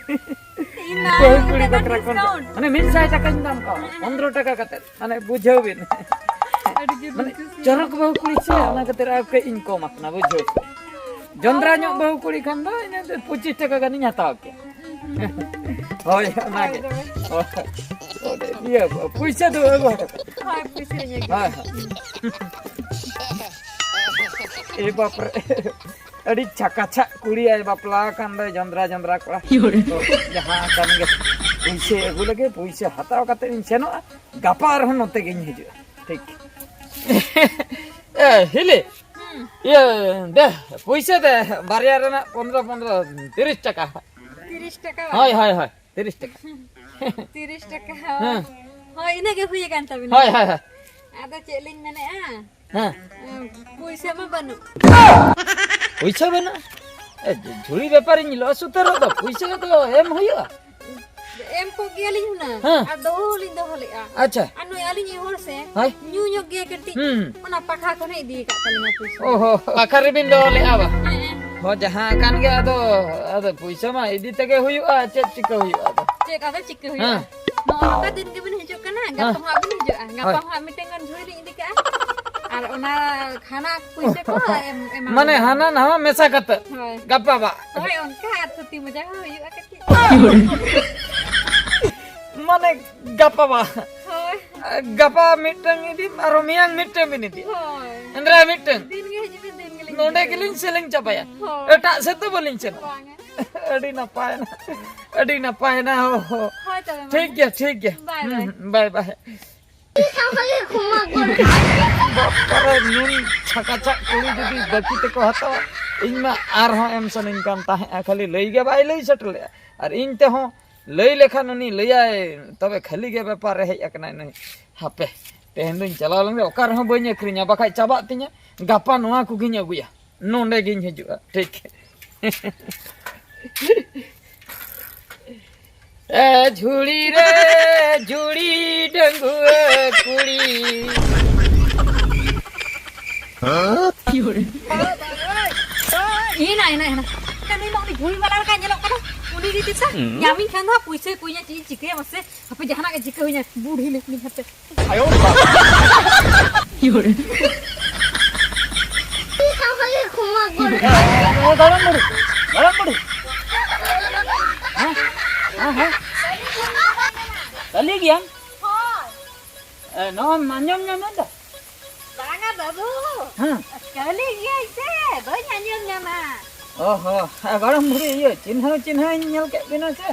ᱤᱧ ᱢᱟ ᱵᱟᱹᱦᱩ ᱠᱩᱲᱤ ᱢᱤᱫᱴᱮᱱ ᱵᱟᱠᱷᱨᱟ ᱠᱚ᱾ Discount᱾ ᱢᱟᱱᱮ ᱢᱤᱫ ᱥᱟᱭ ᱴᱟᱠᱟᱧ ᱫᱟᱢ ᱠᱟᱣᱟ, ᱦᱮᱸ᱾ ᱯᱚᱱᱫᱽᱨᱚ ᱴᱟᱠᱟ ᱠᱟᱛᱮᱫ᱾ ᱢᱟᱱᱮ ᱵᱩᱡᱷᱟᱹᱣ ᱵᱤᱱ᱾ ᱟᱹᱰᱤ ᱡᱳᱨ ᱢᱟᱱᱮ ᱵᱤᱱ ᱠᱩᱥᱤᱭᱟᱜᱼᱟ᱾ ᱪᱚᱨᱚᱠ ᱵᱟᱹᱦᱩ ᱠᱩᱲᱤ ᱥᱮ, ᱚᱱᱟ ᱠᱷᱟᱹᱛᱤᱨ ᱟᱨ ᱠᱟᱹᱡ ᱤᱧ ᱠᱚᱢ ᱟᱠᱟᱱᱟ, ᱵᱩᱡᱷᱟᱹᱣ ᱥᱮ᱾ ᱡᱚᱸᱫᱽᱨᱟ ᱚ᱾ ᱧᱚᱜ ᱵᱟᱹᱦᱩ ᱠᱩᱲᱤ ᱠᱷᱟᱱ ᱫᱚ ᱤᱱᱟᱹ ᱫᱚ ᱯᱚᱸᱪᱤᱥ ᱴᱟᱠᱟ ᱜᱟᱱᱤᱧ ᱦᱟᱛᱟᱣ ᱠᱮᱭᱟ᱾ ᱦᱳᱭ, ᱚᱱᱟᱜᱮ᱾ ᱦᱳᱭ, ᱦᱳᱭ᱾ ᱚ, ᱤᱭᱟᱹ, ᱯᱩᱭᱥᱟᱹ ᱫᱚ ᱟᱹᱜᱩ ᱦᱚᱴᱚ ᱠᱟᱜ᱾ ᱦᱳᱭ, ᱯᱩᱭᱥᱟᱹ ᱞᱤᱧ ᱟᱹᱜᱩᱭᱟ᱾ ᱦᱳᱭ, ᱦᱳᱭ᱾ ᱮ ᱵᱟᱯ ᱨᱮ᱾ ᱟᱹᱰᱤ ᱪᱷᱟᱠᱟ ᱪᱷᱟᱠ ᱠᱩᱲᱤ ᱟᱭ ᱵᱟᱯᱞᱟ ᱟᱠᱟᱱ ᱫᱚᱭ, ᱡᱚᱸᱫᱽᱨᱟ ᱡᱚᱸᱫᱽᱨᱟ ᱠᱚᱲᱟ᱾ ᱡᱟᱦᱟᱸ ᱠᱟᱱ ᱜᱮ ᱯᱩᱭᱥᱟᱹ ᱟᱹᱜᱩ ᱞᱟᱹᱜᱤᱫ, ᱯᱩᱭᱥᱟᱹ ᱦᱟᱛᱟᱣ ᱠᱟᱛᱮ ᱤᱧ ᱥᱮᱱᱚᱜᱼᱟ, ᱜᱟᱯᱟ ᱟᱨᱦᱚᱸ ᱱᱚᱛᱮ ᱜᱤᱧ ᱦᱤᱡᱩᱜᱼᱟ᱾ ᱴᱷᱤᱠ᱾ ᱮ, ᱦᱤᱞᱤ, ᱦᱩᱸ᱾ ᱤᱭᱟᱹ, ᱫᱮ, ᱯᱩᱭᱥᱟᱹ ᱫᱮ, ᱵᱟᱨᱭᱟ ᱨᱮᱱᱟᱜ ᱯᱚᱱᱫᱽᱨᱚ, ᱯᱚᱱᱫᱽᱨᱚ, ᱛᱤᱨᱤᱥ ᱴᱟᱠᱟ᱾ ᱛᱤᱨᱤᱥ ᱴᱟᱠᱟ ᱵᱟᱝ? ᱦᱳᱭ, ᱦᱳᱭ, ᱦᱳᱭ, ᱛᱤᱨᱤᱥ ᱴᱟᱠᱟ᱾ ᱛᱤᱨᱤᱥ ᱴᱟᱠᱟ᱾ ᱦᱮᱸ᱾ ᱦᱳᱭ, ᱤᱱᱟᱹᱜ ᱜᱮ ᱦᱩᱭ ᱟᱠᱟᱱ ᱛᱟᱵᱤᱱᱟ᱾ ᱦᱳᱭ, ᱦᱳᱭ, ᱦᱳᱭ᱾ ᱟᱫᱚ ᱪᱮᱫ ᱞᱤᱧ ᱢᱮᱱᱮᱫᱼᱟ? ᱦᱮᱸ᱾ ᱯᱩᱭᱥᱟᱹ ᱢᱟ ᱵᱟᱹᱱᱩᱜ᱾ ᱯᱩᱭᱥᱟᱹ ᱵᱟᱹᱱᱩᱜ? ᱮ, ᱡᱷᱩᱲᱤ ᱵᱮᱯᱟᱨᱤᱧ ᱞᱚᱥ ᱩᱛᱟᱹᱨᱚᱜ ᱫᱚ, ᱯᱩᱭᱥᱟᱹ ᱫᱚ ᱮᱢ ᱦᱩᱭᱩᱜᱼᱟ᱾ ᱮᱢ ᱠᱚᱜ ᱜᱮᱭᱟᱞᱤᱧ ᱦᱩᱱᱟᱹᱝ᱾ ᱦᱮᱸ᱾ ᱟᱨ ᱫᱚᱦᱚ ᱦᱚᱞᱤᱧ ᱫᱚᱦᱚ ᱞᱮᱫᱼᱟ᱾ ᱟᱪᱪᱷᱟ᱾ ᱟᱨ ᱱᱩᱭ ᱟᱹᱞᱤᱧᱤᱡ ᱦᱚᱲ ᱥᱮ, ᱦᱳᱭ᱾ ᱧᱩ ᱧᱚᱜ ᱜᱮᱭᱟ ᱠᱟᱹᱴᱤᱡ᱾ ᱦᱩᱸ᱾ ᱚᱱᱟ ᱯᱟᱠᱷᱟ ᱠᱷᱚᱱᱮ ᱤᱫᱤ ᱟᱠᱟᱫ ᱛᱟᱹᱞᱤᱧᱟ ᱯᱩᱭᱥᱟᱹ᱾ ᱚ ᱦᱚ, ᱯᱟᱠᱷᱟ ᱨᱮᱵᱤᱱ ᱫᱚᱦᱚ ᱞᱮᱫᱼᱟ ᱵᱟ? ᱦᱮᱸ᱾ ᱦᱚ, ᱡᱟᱦᱟᱸ ᱠᱟᱱ ᱜᱮ ᱟᱫᱚ, ᱟᱫᱚ ᱯᱩᱭᱥᱟᱹ ᱢᱟ ᱤᱫᱤ ᱛᱮᱜᱮ ᱦᱩᱭᱩᱜᱼᱟ, ᱪᱮᱫ ᱪᱤᱠᱟᱹ ᱦᱩᱭᱩᱜᱼᱟ ᱟᱫᱚ? ᱪᱮᱫ ᱟᱫᱚ ᱪᱤᱠᱟᱹ ᱦᱩᱭᱩᱜᱼᱟ? ᱦᱮᱸ᱾ ᱱᱚᱜᱼᱚ ᱱᱚᱝᱠᱟ ᱫᱤᱱ ᱜᱮᱵᱤᱱ ᱦᱤᱡᱩᱜ ᱠᱟᱱᱟ, ᱜᱟᱯᱟ ᱦᱮᱸ᱾ ᱦᱚᱸ ᱦᱟᱸᱜ ᱵᱤᱱ ᱦᱤᱡᱩᱜᱼᱟ᱾ ᱜᱟᱯᱟ ᱦᱳᱭ᱾ ᱦᱚᱸ ᱦᱟᱸᱜ ᱢᱤᱫᱴᱮᱱ ᱜᱟᱱ ᱡᱷᱩᱲᱤ ᱞᱤᱧ ᱤᱫᱤ ᱠᱟᱜᱼᱟ᱾ ᱟᱨ ᱚᱱᱟ ᱠᱷᱟᱱᱟ ᱯᱩᱭᱥᱟᱹ ᱠᱚ ᱮᱢ, ᱮᱢᱟ ᱢᱟᱱᱮ ᱞᱮᱭᱟ᱾ ᱦᱟᱱᱟ ᱱᱟᱣᱟ ᱢᱮᱥᱟ ᱠᱟᱛᱮ᱾ ᱦᱳᱭ᱾ ᱜᱟᱯᱟ ᱵᱟ᱾ ᱦᱳᱭ, ᱚᱱᱠᱟ ᱟᱨ ᱛᱷᱩᱛᱤ ᱢᱚᱡᱟ ᱦᱚᱸ ᱦᱩᱭᱩᱜᱼᱟ ᱠᱟᱹᱴᱤᱡ᱾ ᱢᱟᱱᱮ ᱜᱟᱯᱟ ᱵᱟ᱾ ᱦᱳᱭ᱾ ᱜᱟᱯᱟ ᱢᱤᱫᱴᱟᱝ ᱤᱫᱤ, ᱟᱨᱚ ᱢᱮᱭᱟᱝ ᱢᱤᱫᱴᱟᱝ ᱵᱤᱱ ᱤᱫᱤ᱾ ᱦᱳᱭ᱾ ᱮᱱᱫᱨᱟ ᱢᱤᱫᱴᱟᱝ᱾ ᱫᱤᱱ ᱜᱮ ᱦᱤᱡᱩᱜ ᱵᱤᱱ, ᱫᱤᱱ ᱜᱮᱞᱤᱧ ᱱᱚᱰᱮ ᱤᱫᱤ ᱜᱮᱞᱤᱧ ᱯᱮᱭᱟ᱾ ᱥᱮᱞᱮᱧ ᱪᱟᱵᱟᱭᱟ᱾ ᱦᱳᱭ᱾ ᱮᱴᱟᱜ ᱥᱮᱫ ᱫᱚ ᱵᱟᱹᱞᱤᱧ ᱥᱮᱱᱚᱜᱼᱟ᱾ ᱵᱟᱝᱟ᱾ ᱟᱹᱰᱤ ᱱᱟᱯᱟᱭ ᱮᱱᱟ᱾ ᱟᱹᱰᱤ ᱱᱟᱯᱟᱭ ᱮᱱᱟ᱾ ᱦᱳ, ᱦᱳ᱾ ᱦᱳᱭ ᱛᱚᱵᱮ ᱢᱟ᱾ ᱴᱷᱤᱠ ᱜᱮᱭᱟ, ᱴᱷᱤᱠ ᱜᱮᱭᱟ᱾ ᱵᱟᱭ ᱦᱩᱸ, ᱵᱟᱭ᱾ ᱦᱩᱸ, ᱵᱟᱭ ᱵᱟᱭ᱾ ᱵᱟᱯᱨᱮ, ᱱᱩᱱ ᱪᱷᱟᱠᱟ ᱪᱷᱟᱠ ᱠᱩᱲᱤ ᱡᱩᱫᱤ ᱵᱟᱹᱠᱤ ᱛᱮᱠᱚ ᱦᱟᱛᱟᱣᱟ, ᱤᱧ ᱢᱟ ᱟᱨᱦᱚᱸ ᱮᱢ ᱥᱟᱱᱟᱧ ᱠᱟᱱ ᱛᱟᱦᱮᱸᱫᱼᱟ, ᱠᱷᱟᱹᱞᱤ ᱞᱟᱹᱭ ᱜᱮ ᱵᱟᱭ ᱞᱟᱹᱭ ᱥᱮᱴᱮᱨ ᱞᱮᱫᱼᱟ᱾ ᱟᱨ ᱤᱧ ᱛᱮᱦᱚᱸ ᱞᱟᱹᱭ ᱞᱮᱠᱷᱟᱱ ᱩᱱᱤ ᱞᱟᱹᱭᱟᱭ, "ᱛᱚᱵᱮ ᱠᱷᱟᱹᱞᱤ ᱜᱮ ᱵᱮᱯᱟᱨ ᱨᱮ ᱦᱮᱡ ᱟᱠᱟᱱᱟᱭ ᱱᱩᱭ᱾ ᱦᱟᱯᱮ, ᱛᱮᱦᱮᱧ ᱫᱚᱧ ᱪᱟᱞᱟᱣ ᱞᱮᱱ ᱜᱮ, ᱚᱠᱟ ᱨᱮᱦᱚᱸ ᱵᱟᱹᱧ ᱟᱹᱠᱷᱨᱤᱧᱟ, ᱵᱟᱠᱷᱟᱡ ᱪᱟᱵᱟᱜ ᱛᱤᱧᱟ, ᱜᱟᱯᱟ ᱱᱚᱣᱟ ᱠᱚᱜᱮᱧ ᱟᱹᱜᱩᱭᱟ, ᱱᱚᱸᱰᱮ ᱜᱤᱧ ᱦᱤᱡᱩᱜᱼᱟ᱾" ᱴᱷᱤᱠ᱾ ᱮ ᱡᱷᱩᱲᱤ ᱨᱮ ᱡᱷᱩᱲᱤ ᱰᱟᱺᱜᱩᱣᱟᱹ ᱠᱩᱲᱤ᱾ ᱮᱱᱟ, ᱮᱱᱟ, ᱮᱱᱟ᱾ ᱱᱩᱭ ᱢᱟ ᱩᱱᱤ ᱡᱷᱩᱲᱤ ᱵᱟᱞᱟ ᱞᱮᱠᱟᱭ ᱧᱮᱞᱚᱜ ᱠᱟᱱᱟ᱾ ᱩᱱᱤ ᱡᱩᱫᱤ ᱥᱟ ᱧᱟᱢᱤᱧ ᱠᱷᱟᱱ ᱫᱚ ᱦᱟᱸᱜ ᱯᱩᱭᱥᱟᱹᱭ ᱠᱚᱭᱟ, ᱪᱮᱫ ᱤᱧ ᱪᱤᱠᱟᱹᱭᱟ ᱢᱟᱥᱮ? ᱦᱟᱯᱮ ᱡᱟᱦᱟᱱᱟᱜ ᱜᱮ ᱪᱤᱠᱟᱹ ᱦᱩᱭᱱᱟ, ᱵᱩᱲᱦᱤ ᱞᱮᱠᱟᱧ ᱦᱟᱯᱮ᱾ ᱟᱭᱳ ᱵᱟᱵᱟ᱾ ᱤᱭᱳ ᱨᱮ᱾ ᱜᱚᱲᱚᱢ ᱵᱩᱲᱦᱤ, ᱜᱚᱲᱚᱢ ᱵᱩᱲᱦᱤ᱾ ᱦᱮᱸ? ᱦᱮᱸ, ᱦᱮᱸ᱾ ᱠᱟᱹᱞᱤ ᱜᱮᱭᱟᱢ? ᱦᱳᱭ᱾ ᱮ, ᱱᱚᱣᱟᱢ ᱟᱸᱡᱚᱢ ᱧᱟᱢᱮᱫ ᱫᱚ? ᱵᱟᱝᱟ ᱵᱟᱹᱵᱩ᱾ ᱦᱮᱸ᱾ ᱠᱟᱹᱞᱤ ᱜᱤᱭᱟᱹᱧ ᱥᱮ, ᱵᱟᱹᱧ ᱟᱸᱡᱚᱢ ᱧᱟᱢᱟ᱾ ᱚ ᱦᱚ, ᱮ, ᱜᱚᱲᱚᱢ ᱵᱩᱲᱦᱤ, ᱤᱭᱟᱹ, ᱪᱤᱱᱦᱟᱹᱣ ᱪᱤᱱᱦᱟᱹᱣᱤᱧ ᱧᱮᱞ ᱠᱮᱫ ᱵᱤᱱᱟ ᱥᱮ᱾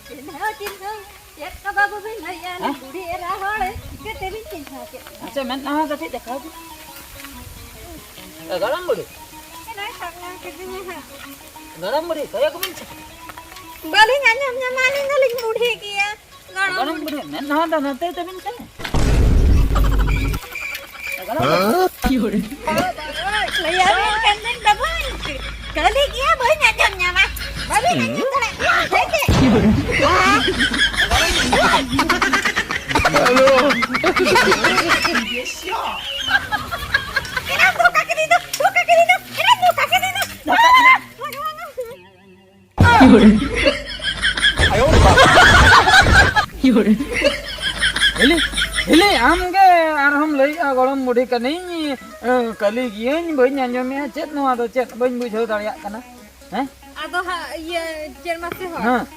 ᱪᱤᱱᱦᱟᱹᱣ ᱪᱤᱱᱦᱟᱹᱣ ᱪᱮᱫ ᱠᱚ ᱵᱟᱹᱵᱩ ᱵᱤᱱ ᱞᱟᱹᱭᱟ, ᱦᱮᱸ? ᱵᱩᱲᱦᱤ ᱮᱨᱟ ᱦᱚᱲ ᱪᱤᱠᱟᱹ ᱛᱮᱞᱤᱧ ᱪᱤᱱᱦᱟᱹᱣ ᱠᱮᱫ ᱵᱤᱱᱟ? ᱟᱪᱪᱷᱟ, ᱢᱮᱫ ᱦᱟᱸ ᱠᱟᱹᱴᱤᱡ ᱫᱮᱠᱷᱟᱣ ᱵᱤᱱ᱾ ᱮ, ᱜᱚᱲᱚᱢ ᱵᱩᱲᱦᱤ᱾ ᱮᱱᱟᱭ ᱥᱟᱵ ᱧᱟᱢ ᱠᱤᱫᱤᱧᱟ ᱦᱟᱸᱜ᱾ ᱜᱚᱲᱚᱢ ᱵᱩᱲᱦᱤ, ᱠᱚᱭᱚᱜ ᱵᱤᱱ ᱥᱮ᱾ ᱵᱟᱹᱞᱤᱧ ᱟᱸᱡᱚᱢ ᱧᱟᱢᱟ, ᱟᱹᱞᱤᱧ ᱫᱚᱞᱤᱧ ᱵᱩᱲᱦᱤ ᱜᱮᱭᱟ᱾ ᱜᱚᱲᱚᱢ ᱜᱚᱲᱚᱢ ᱵᱩᱲᱦᱤ᱾ ᱵᱩᱲᱦᱤ, ᱢᱮᱫ ᱦᱟᱸ ᱫᱚ ᱱᱚᱛᱮ ᱛᱟᱹᱵᱤᱱ ᱥᱮ᱾ ᱜᱚᱲᱚᱢ ᱵᱩᱲᱦᱤ᱾ ᱞᱟᱹᱭᱟᱵᱤᱱ ᱠᱟᱱ ᱫᱚᱧ ᱵᱟᱹᱵᱩ, ᱠᱟᱹᱞᱤ ᱜᱮᱭᱟ, ᱵᱟᱹᱧ ᱟᱸᱡᱚᱢ ᱧᱟᱢᱟ᱾ ᱵᱟᱹᱵᱤᱱ ᱟᱸᱡᱚᱢ ᱫᱟᱲᱮᱭᱟᱜ ᱠᱟᱱᱟ, ᱥᱮ ᱪᱮᱫ? ᱦᱮᱞᱳ᱾ ᱮᱨᱟ, ᱫᱷᱳᱠᱟ ᱠᱮᱫᱤᱧ ᱫᱚ, ᱫᱷᱳᱠᱟ ᱠᱮᱫᱤᱧ ᱫᱚ, ᱮᱨᱟ, ᱫᱷᱳᱠᱟ ᱠᱮᱫᱤᱧ ᱫᱚ᱾ ᱦᱤᱞᱤ, ᱦᱤᱞᱤ, ᱟᱢ ᱜᱮ ᱟᱨᱦᱚᱸᱢ ᱞᱟᱹᱭᱮᱜᱼᱟ, ᱜᱚᱲᱚᱢ ᱵᱩᱰᱷᱤ ᱠᱟᱹᱱᱟᱹᱧ, ᱮ, ᱠᱟᱹᱞᱤ ᱜᱤᱭᱟᱹᱧ, ᱵᱟᱹᱧ ᱟᱸᱡᱚᱢᱮᱜᱼᱟ᱾ ᱪᱮᱫ ᱱᱚᱣᱟ ᱫᱚ? ᱪᱮᱫ ᱵᱟᱹᱧ ᱵᱩᱡᱷᱟᱹᱣ ᱫᱟᱲᱮᱭᱟᱜ ᱠᱟᱱᱟ? ᱦᱮᱸ? ᱟᱫᱚ ᱦᱟᱸᱜ, ᱤᱭᱟᱹ, ᱪᱮᱫ ᱢᱟᱥᱮ ᱦᱚᱲ? ᱦᱮᱸ᱾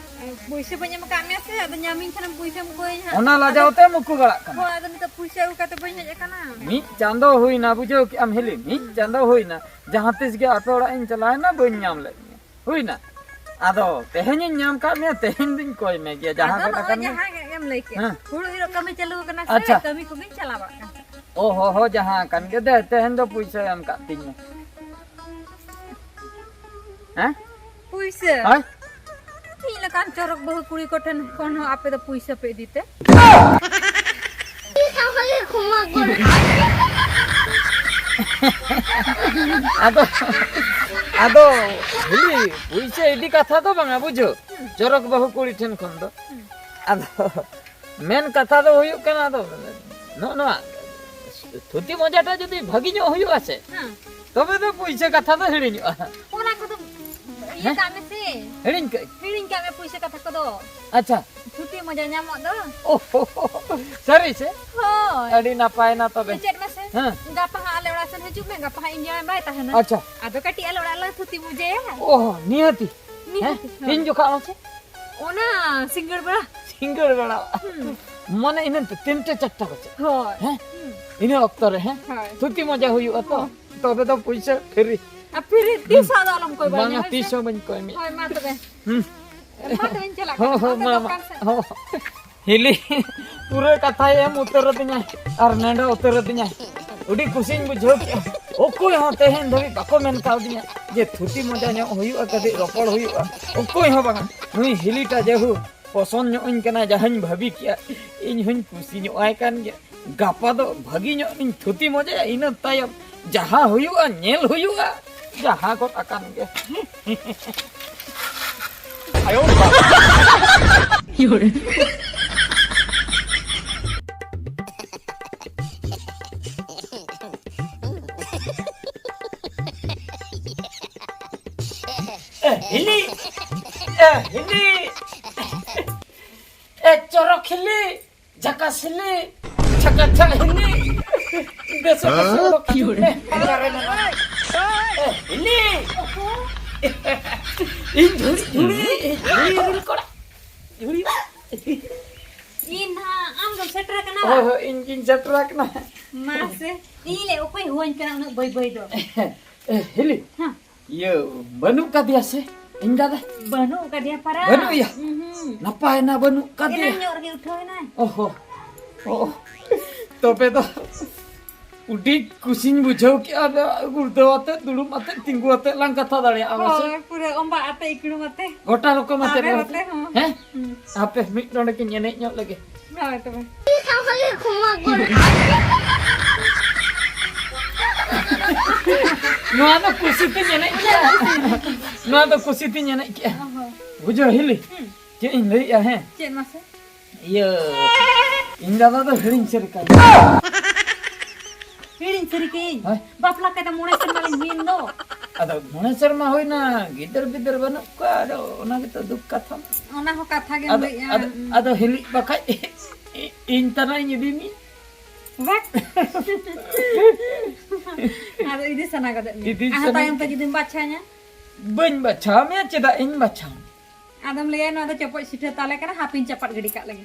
ᱯᱩᱭᱥᱟᱹ ᱵᱟᱹᱧ ᱮᱢ ᱟᱠᱟᱫ ᱢᱮᱭᱟ ᱥᱮ, ᱟᱫᱚ ᱧᱟᱢᱤᱧ ᱠᱷᱟᱱᱮᱢ ᱯᱩᱭᱥᱟᱹᱢ ᱠᱚᱭᱟᱹᱧ ᱦᱟᱸᱜ᱾ ᱚᱱᱟ ᱞᱟᱡᱟᱣ ᱟᱫᱚ ᱛᱮᱢ ᱩᱠᱩ ᱵᱟᱲᱟᱜ ᱠᱟᱱᱟ᱾ ᱦᱳᱭ, ᱟᱫᱚ ᱱᱤᱛᱚᱜ ᱯᱩᱭᱥᱟᱹ ᱟᱹᱜᱩ ᱠᱟᱛᱮ ᱵᱟᱹᱧ ᱦᱮᱡ ᱟᱠᱟᱱᱟ᱾ ᱢᱤᱫ ᱪᱟᱸᱫᱚ ᱦᱩᱭᱱᱟ, ᱵᱩᱡᱷᱟᱹᱣ ᱠᱮᱜᱼᱟᱢ ᱦᱤᱞᱤ? ᱢᱤᱫ ᱦᱩᱸ᱾ ᱪᱟᱸᱫᱚ ᱦᱩᱭᱱᱟ᱾ ᱡᱟᱦᱟᱸ ᱛᱤᱥ ᱜᱮ ᱟᱯᱮ ᱚᱲᱟᱜ ᱤᱧ ᱪᱟᱞᱟᱣᱮᱱᱟ, ᱵᱟᱹᱧ ᱧᱟᱢ ᱞᱮᱫ ᱢᱮᱭᱟ᱾ ᱦᱩᱭᱱᱟ? ᱟᱫᱚ ᱛᱮᱦᱮᱧᱤᱧ ᱧᱟᱢ ᱠᱟᱫ ᱢᱮᱭᱟ, ᱛᱮᱦᱮᱧ ᱫᱩᱧ ᱠᱚᱭ ᱢᱮ ᱜᱮᱭᱟ, ᱡᱟᱦᱟᱸ ᱟᱫᱚ ᱜᱚᱫ ᱱᱚᱜᱼᱚᱭ ᱟᱠᱟᱱ ᱜᱮ᱾ ᱡᱟᱦᱟᱸ ᱜᱮ ᱮᱢ ᱞᱟᱹᱭ ᱠᱮᱫ, ᱦᱮᱸ᱾ ᱦᱩᱲᱩ ᱤᱨᱚᱜ ᱠᱟᱹᱢᱤ ᱪᱟᱹᱞᱩ ᱟᱠᱟᱱᱟ ᱥᱮ, ᱟᱪᱪᱷᱟ᱾ ᱠᱟᱹᱢᱤ ᱠᱚᱜᱮᱧ ᱪᱟᱞᱟᱣ ᱵᱟᱲᱟᱜ ᱠᱟᱱ ᱛᱟᱦᱮᱸᱫ᱾ ᱚ ᱦᱚ ᱦᱚ, ᱡᱟᱦᱟᱸ ᱠᱟᱱ ᱜᱮ, ᱫᱮ, ᱛᱮᱦᱮᱧ ᱫᱚ ᱯᱩᱭᱥᱟᱹ ᱮᱢ ᱠᱟᱫ ᱛᱤᱧ ᱢᱮ᱾ ᱦᱮᱸ? ᱯᱩᱭᱥᱟᱹ? ᱦᱳᱭ᱾ ᱤᱧ ᱞᱮᱠᱟᱱ ᱪᱚᱨᱚᱠ ᱵᱟᱹᱦᱩ ᱠᱩᱲᱤ ᱠᱚᱴᱷᱮᱱ ᱠᱷᱚᱱ ᱦᱚᱸ ᱟᱯᱮ ᱫᱚ ᱯᱩᱭᱥᱟᱹ ᱯᱮ ᱤᱫᱤ ᱛᱮ? ᱟᱫᱚ, ᱟᱫᱚ, ᱦᱤᱞᱤ, ᱯᱩᱭᱥᱟᱹ ᱤᱫᱤ ᱠᱟᱛᱷᱟ ᱫᱚ ᱵᱟᱝᱟ, ᱵᱩᱡᱷᱟᱹᱣ? ᱪᱚᱨᱚᱠ ᱵᱟᱹᱦᱩ ᱠᱩᱲᱤ ᱴᱷᱮᱱ ᱠᱷᱚᱱ ᱫᱚ᱾ ᱟᱫᱚ, ᱢᱮᱱ ᱠᱟᱛᱷᱟ ᱫᱚ ᱦᱩᱭᱩᱜ ᱠᱟᱱᱟ, ᱟᱫᱚ, ᱱᱚᱜᱼᱚ ᱱᱚᱣᱟ ᱛᱷᱩᱛᱤ ᱢᱚᱡᱟᱴᱟ ᱡᱩᱫᱤ ᱵᱷᱟᱹᱜᱤ ᱧᱚᱜ ᱦᱩᱭᱩᱜᱼᱟ ᱥᱮ, ᱦᱮᱸ᱾ ᱛᱚᱵᱮ ᱫᱚ ᱯᱩᱭᱥᱟᱹ ᱠᱟᱛᱷᱟ ᱫᱚ ᱦᱤᱲᱤᱧᱚᱜᱼᱟ᱾ ᱚᱱᱟ ᱠᱚᱫᱚ ᱤᱭᱟᱹ ᱦᱮᱸ? ᱠᱟᱜ ᱢᱮᱥᱮ᱾ ᱦᱤᱲᱤᱧ ᱠᱟᱜ᱾ ᱦᱤᱲᱤᱧ ᱠᱟᱜ ᱢᱮ ᱯᱩᱭᱥᱟᱹ ᱠᱟᱛᱷᱟ ᱠᱚᱫᱚ᱾ ᱟᱪᱪᱷᱟ᱾ ᱛᱷᱩᱛᱤ ᱢᱚᱡᱟ ᱧᱟᱢᱚᱜ ᱫᱚ᱾ ᱳᱦᱳ, ᱥᱟᱹᱨᱤ ᱥᱮ? ᱦᱳᱭ᱾ ᱟᱹᱰᱤ ᱱᱟᱯᱟᱭ ᱱᱟ ᱛᱚᱵᱮ᱾ ᱪᱮᱫ ᱢᱮᱥᱮ? ᱦᱮᱸ᱾ ᱜᱟᱯᱟ ᱦᱟᱸᱜ ᱟᱞᱮ ᱚᱲᱟᱜ ᱥᱮᱱ ᱦᱤᱡᱩᱜ ᱢᱮ, ᱜᱟᱯᱟ ᱦᱟᱸᱜ ᱤᱧ ᱡᱟᱶᱟᱭ ᱵᱟᱭ ᱛᱟᱦᱮᱱᱟ᱾ ᱟᱪᱪᱷᱟ᱾ ᱟᱫᱚ ᱠᱟᱹᱴᱤᱡ ᱟᱞᱮ ᱚᱲᱟᱜ ᱞᱮ ᱛᱷᱩᱛᱤ ᱢᱚᱡᱟᱭᱟ᱾ ᱳᱦᱳ, ᱱᱤᱦᱟᱹᱛᱤ᱾ ᱱᱤᱦᱟᱹᱛᱤ, ᱦᱮᱸ? ᱦᱳᱭ᱾ ᱛᱤᱱ ᱡᱚᱠᱷᱟ ᱢᱟᱥᱮ? ᱚᱱᱟ ᱥᱤᱸᱜᱟᱹᱲ ᱵᱮᱲᱟ᱾ ᱥᱤᱸᱜᱟᱹᱲ ᱵᱮᱲᱟ᱾ ᱦᱩᱸ᱾ ᱢᱟᱱᱮ ᱤᱱᱟᱹ ᱛᱤᱱᱴᱟ ᱪᱟᱨᱴᱟ ᱠᱚ ᱪᱮᱫ? ᱦᱳᱭ᱾ ᱦᱮᱸ? ᱦᱩᱸ᱾ ᱤᱱᱟᱹ ᱚᱠᱛᱚ ᱨᱮ, ᱦᱮᱸ? ᱦᱳᱭ᱾ ᱛᱷᱩᱛᱤ ᱢᱚᱡᱟ ᱦᱩᱭᱩᱜᱼᱟ ᱛᱚ᱾ ᱦᱳᱭ᱾ ᱛᱚᱵᱮ ᱫᱚ ᱯᱩᱭᱥᱟᱹ ᱯᱷᱤᱨᱤ᱾ ᱟᱨ ᱯᱷᱤᱨᱤ ᱛᱤᱥ ᱦᱚᱸ ᱟᱫᱚ ᱟᱞᱚᱢ ᱠᱚᱭ ᱵᱟᱲᱟᱧᱟ, ᱵᱟᱝᱟ, ᱦᱳᱭ ᱥᱮ? ᱛᱤᱥ ᱦᱚᱸ ᱵᱟᱹᱧ ᱠᱚᱭ ᱢᱮᱭᱟ᱾ ᱦᱳᱭ, ᱢᱟ ᱛᱚᱵᱮ᱾ ᱦᱩᱸ᱾ ᱢᱟ ᱛᱚᱵᱮᱧ ᱪᱟᱞᱟᱜ ᱦᱚᱸ, ᱠᱟᱱᱟ᱾ ᱦᱚᱸ, ᱟᱫᱚ ᱢᱟ, ᱢᱟ᱾ ᱫᱚᱠᱟᱱ ᱥᱮᱫ᱾ ᱦᱚᱸ᱾ ᱦᱤᱞᱤ, ᱯᱩᱨᱟᱹ ᱠᱟᱛᱷᱟᱭ ᱮᱢ ᱩᱛᱟᱹᱨ ᱟᱹᱫᱤᱧᱟ ᱟᱨ ᱱᱮᱰᱟ ᱩᱛᱟᱹᱨ ᱟᱹᱫᱤᱧᱟ᱾ ᱟᱹᱰᱤ ᱠᱩᱥᱤᱧ ᱵᱩᱡᱷᱟᱹᱣ ᱠᱮᱜᱼᱟ᱾ ᱚᱠᱚᱭ ᱦᱚᱸ ᱛᱮᱦᱮᱧ ᱫᱷᱟᱹᱵᱤᱡ ᱵᱟᱠᱚ ᱢᱮᱱ ᱠᱟᱣᱫᱤᱧᱟ ᱡᱮ ᱛᱷᱩᱛᱤ ᱢᱚᱡᱟ ᱧᱚᱜ ᱦᱩᱭᱩᱜᱼᱟ, ᱠᱟᱹᱴᱤᱡ ᱨᱚᱯᱚᱲ ᱦᱩᱭᱩᱜᱼᱟ᱾ ᱚᱠᱚᱭ ᱦᱚᱸ ᱵᱟᱝᱟ᱾ ᱱᱩᱭ ᱦᱤᱞᱤᱴᱟ ᱡᱮᱦᱩ ᱯᱚᱥᱚᱸᱫ ᱧᱚᱜ ᱟᱹᱧ ᱠᱟᱱᱟ, ᱡᱟᱦᱟᱸᱧ ᱵᱷᱟᱹᱵᱤ ᱠᱮᱜᱼᱟ, ᱤᱧ ᱦᱚᱸᱧ ᱠᱩᱥᱤ ᱧᱚᱜ ᱟᱭ ᱠᱟᱱ ᱜᱮᱭᱟ᱾ ᱜᱟᱯᱟ ᱫᱚ ᱵᱷᱟᱹᱜᱤ ᱧᱚᱜ ᱤᱧ ᱛᱷᱩᱛᱤ ᱢᱚᱡᱟᱭᱟ, ᱤᱱᱟᱹ ᱛᱟᱭᱚᱢ ᱡᱟᱦᱟᱸ ᱦᱩᱭᱩᱜᱼᱟ, ᱧᱮᱞ ᱦᱩᱭᱩᱜᱼᱟ, ᱡᱟᱦᱟᱸ ᱜᱚᱫ ᱟᱠᱟᱱ ᱜᱮ᱾ ᱟᱭᱳ ᱵᱟᱵᱟ᱾ ᱮ, ᱦᱤᱞᱤ! ᱮ, ᱦᱤᱞᱤ! ᱮ, ᱪᱚᱨᱚᱠ ᱦᱤᱞᱤ! ᱡᱷᱟᱠᱟᱥ ᱦᱤᱞᱤ, ᱪᱷᱟᱠᱟ ᱪᱷᱟ ᱦᱤᱞᱤ᱾ ᱯᱮᱥᱮ, ᱯᱮᱥᱮ, ᱚᱰᱚᱠ ᱦᱤᱡᱩᱜ ᱢᱮ᱾ ᱚᱠᱟᱨᱮ ᱢᱮᱱᱟᱢᱟ? ᱮ, ᱦᱤᱞᱤ! ᱤᱧ ᱡᱷᱩᱲᱤ, ᱡᱷᱩᱲᱤ, ᱤᱧ ᱡᱷᱩᱲᱤ, ᱡᱷᱩᱲᱤ ᱠᱚᱲᱟ᱾ ᱡᱷᱩᱲᱤ᱾ ᱤᱧ ᱱᱟᱦᱟᱜ ᱟᱢ ᱫᱚᱢ ᱥᱮᱴᱮᱨ ᱟᱠᱟᱱᱟ ᱦᱳᱭ, ᱵᱟᱝ? ᱦᱳᱭ, ᱤᱧ ᱜᱤᱧ ᱥᱮᱴᱮᱨ ᱟᱠᱟᱱᱟ᱾ ᱢᱟᱥᱮ, ᱤᱧ ᱞᱮ ᱚᱠᱚᱭ ᱦᱚᱦᱚᱧ ᱠᱟᱱᱟ ᱩᱱᱟᱹᱜ ᱵᱟᱹᱭ ᱵᱟᱹᱭ ᱫᱚ? ᱮ, ᱦᱤᱞᱤ᱾ ᱦᱮᱸ᱾ ᱤᱭᱟᱹ, ᱵᱟᱹᱱᱩᱜ ᱠᱟᱫᱮᱭᱟ ᱥᱮ? ᱤᱧ ᱫᱟᱫᱟ? ᱵᱟᱹᱱᱩᱜ ᱠᱟᱫᱮᱭᱟ ᱯᱟᱨᱟ᱾ ᱵᱟᱹᱱᱩᱜ ᱮᱭᱟ? ᱩᱸᱦᱩᱸ᱾ ᱱᱟᱯᱟᱭ ᱮᱱᱟ, ᱵᱟᱹᱱᱩᱜ ᱠᱟᱫᱮᱭᱟ᱾ ᱮᱱᱟᱝ ᱧᱚᱜ ᱨᱮᱜᱮ ᱩᱴᱷᱟᱹᱣ ᱮᱱᱟᱭ᱾ ᱚᱦᱚ᱾ ᱚ᱾ ᱛᱚᱵᱮ ᱫᱚ ᱟᱹᱰᱤ ᱠᱩᱥᱤᱧ ᱵᱩᱡᱷᱟᱹᱣ ᱠᱮᱜᱼᱟ, ᱟᱫᱚ ᱜᱩᱲᱫᱟᱹᱣ ᱟᱛᱮ, ᱫᱩᱲᱩᱵ ᱟᱛᱮ, ᱛᱤᱸᱜᱩ ᱟᱛᱮ ᱞᱟᱝ ᱠᱟᱛᱷᱟ ᱫᱟᱲᱮᱭᱟᱜᱼᱟ, ᱢᱟᱥᱮ? ᱦᱳᱭ, ᱯᱩᱨᱟᱹ ᱚᱢᱵᱟ ᱟᱛᱮ, ᱤᱠᱲᱩᱢ ᱟᱛᱮ᱾ ᱜᱚᱴᱟ ᱨᱚᱠᱚᱢ ᱟᱛᱮ ᱛᱟᱵᱮᱨ ᱨᱚᱲ ᱟᱛᱮ ᱟᱛᱮ᱾ ᱦᱚᱸ᱾ ᱦᱮᱸ? ᱦᱩᱸ᱾ ᱦᱟᱯᱮ, ᱢᱤᱫ ᱰᱚᱸᱰᱮᱠ ᱤᱧ ᱮᱱᱮᱡ ᱧᱚᱜ ᱞᱮᱜᱮ᱾ ᱦᱳᱭ ᱛᱚᱵᱮ᱾ ᱱᱚᱣᱟ ᱫᱚ ᱠᱩᱥᱤ ᱛᱤᱧ ᱮᱱᱮᱡ ᱠᱮᱜᱼᱟ᱾ ᱱᱚᱣᱟ ᱫᱚ ᱠᱩᱥᱤ ᱛᱤᱧ ᱮᱱᱮᱡ ᱠᱮᱜᱼᱟ᱾ ᱚ ᱦᱚᱸ᱾ ᱵᱩᱡᱷᱟᱹᱣ, ᱦᱤᱞᱤ? ᱦᱩᱸ᱾ ᱪᱮᱫ ᱤᱧ ᱞᱟᱹᱭᱮᱜᱼᱟ, ᱦᱮᱸ? ᱪᱮᱫ ᱢᱟᱥᱮ? ᱤᱭᱟᱹ, ᱤᱧ ᱫᱟᱫᱟ ᱫᱚ ᱦᱤᱲᱤᱧ ᱥᱟᱹᱨᱤ ᱠᱟᱱ᱾ ᱦᱤᱲᱤᱧ ᱥᱟᱹᱨᱤ ᱠᱟᱹᱧ? ᱦᱳᱭ᱾ ᱵᱟᱯᱞᱟ ᱠᱟᱛᱮ ᱢᱚᱬᱮ ᱥᱮᱨᱢᱟ ᱞᱤᱧ ᱦᱩᱭᱮᱱ ᱫᱚ᱾ ᱟᱫᱚ ᱢᱚᱬᱮ ᱥᱮᱨᱢᱟ ᱦᱩᱭᱱᱟ, ᱜᱤᱫᱟᱹᱨ ᱯᱤᱫᱟᱹᱨ ᱵᱟᱹᱱᱩᱜ ᱠᱚᱣᱟ, ᱟᱫᱚ ᱚᱱᱟ ᱜᱮᱛᱚ ᱫᱩᱠ ᱠᱟᱛᱷᱟ᱾ ᱚᱱᱟ ᱦᱚᱸ ᱠᱟᱛᱷᱟ ᱜᱮᱢ ᱟᱫᱚ, ᱞᱟᱹᱭᱮᱜᱼᱟ᱾ ᱟᱫᱚ, ᱟᱫᱚ ᱦᱤᱞᱤ ᱵᱟᱠᱷᱟᱡ ᱤᱧ ᱛᱟᱱᱟ ᱤᱧ ᱤᱫᱤ ᱢᱮᱭᱟ᱾ ᱵᱟᱠ᱾ ᱟᱫᱚ ᱤᱫᱤ ᱥᱟᱱᱟ ᱜᱚᱫᱮᱫ ᱢᱮᱭᱟ᱾ ᱤᱫᱤ ᱟᱨ ᱥᱟᱱᱟ ᱛᱟᱭᱚᱢ ᱛᱮ ᱜᱮ᱾ ᱡᱩᱫᱤᱢ ᱵᱟᱪᱷᱟᱧᱟ? ᱵᱟᱹᱧ ᱵᱟᱪᱷᱟᱣ ᱢᱮᱭᱟ, ᱪᱮᱫᱟᱜ ᱤᱧ ᱵᱟᱪᱷᱟᱣ ᱢᱮᱭᱟ? ᱟᱫᱚᱢ ᱞᱟᱹᱭᱟ, "ᱱᱚᱣᱟ ᱫᱚ ᱪᱚᱯᱚᱡ ᱥᱤᱴᱷᱟᱹ ᱛᱟᱞᱮ ᱠᱟᱱᱟ, ᱦᱟᱯᱤᱧ ᱪᱟᱯᱟᱫ ᱜᱤᱰᱤ ᱠᱟᱜ ᱞᱮᱜᱮ᱾"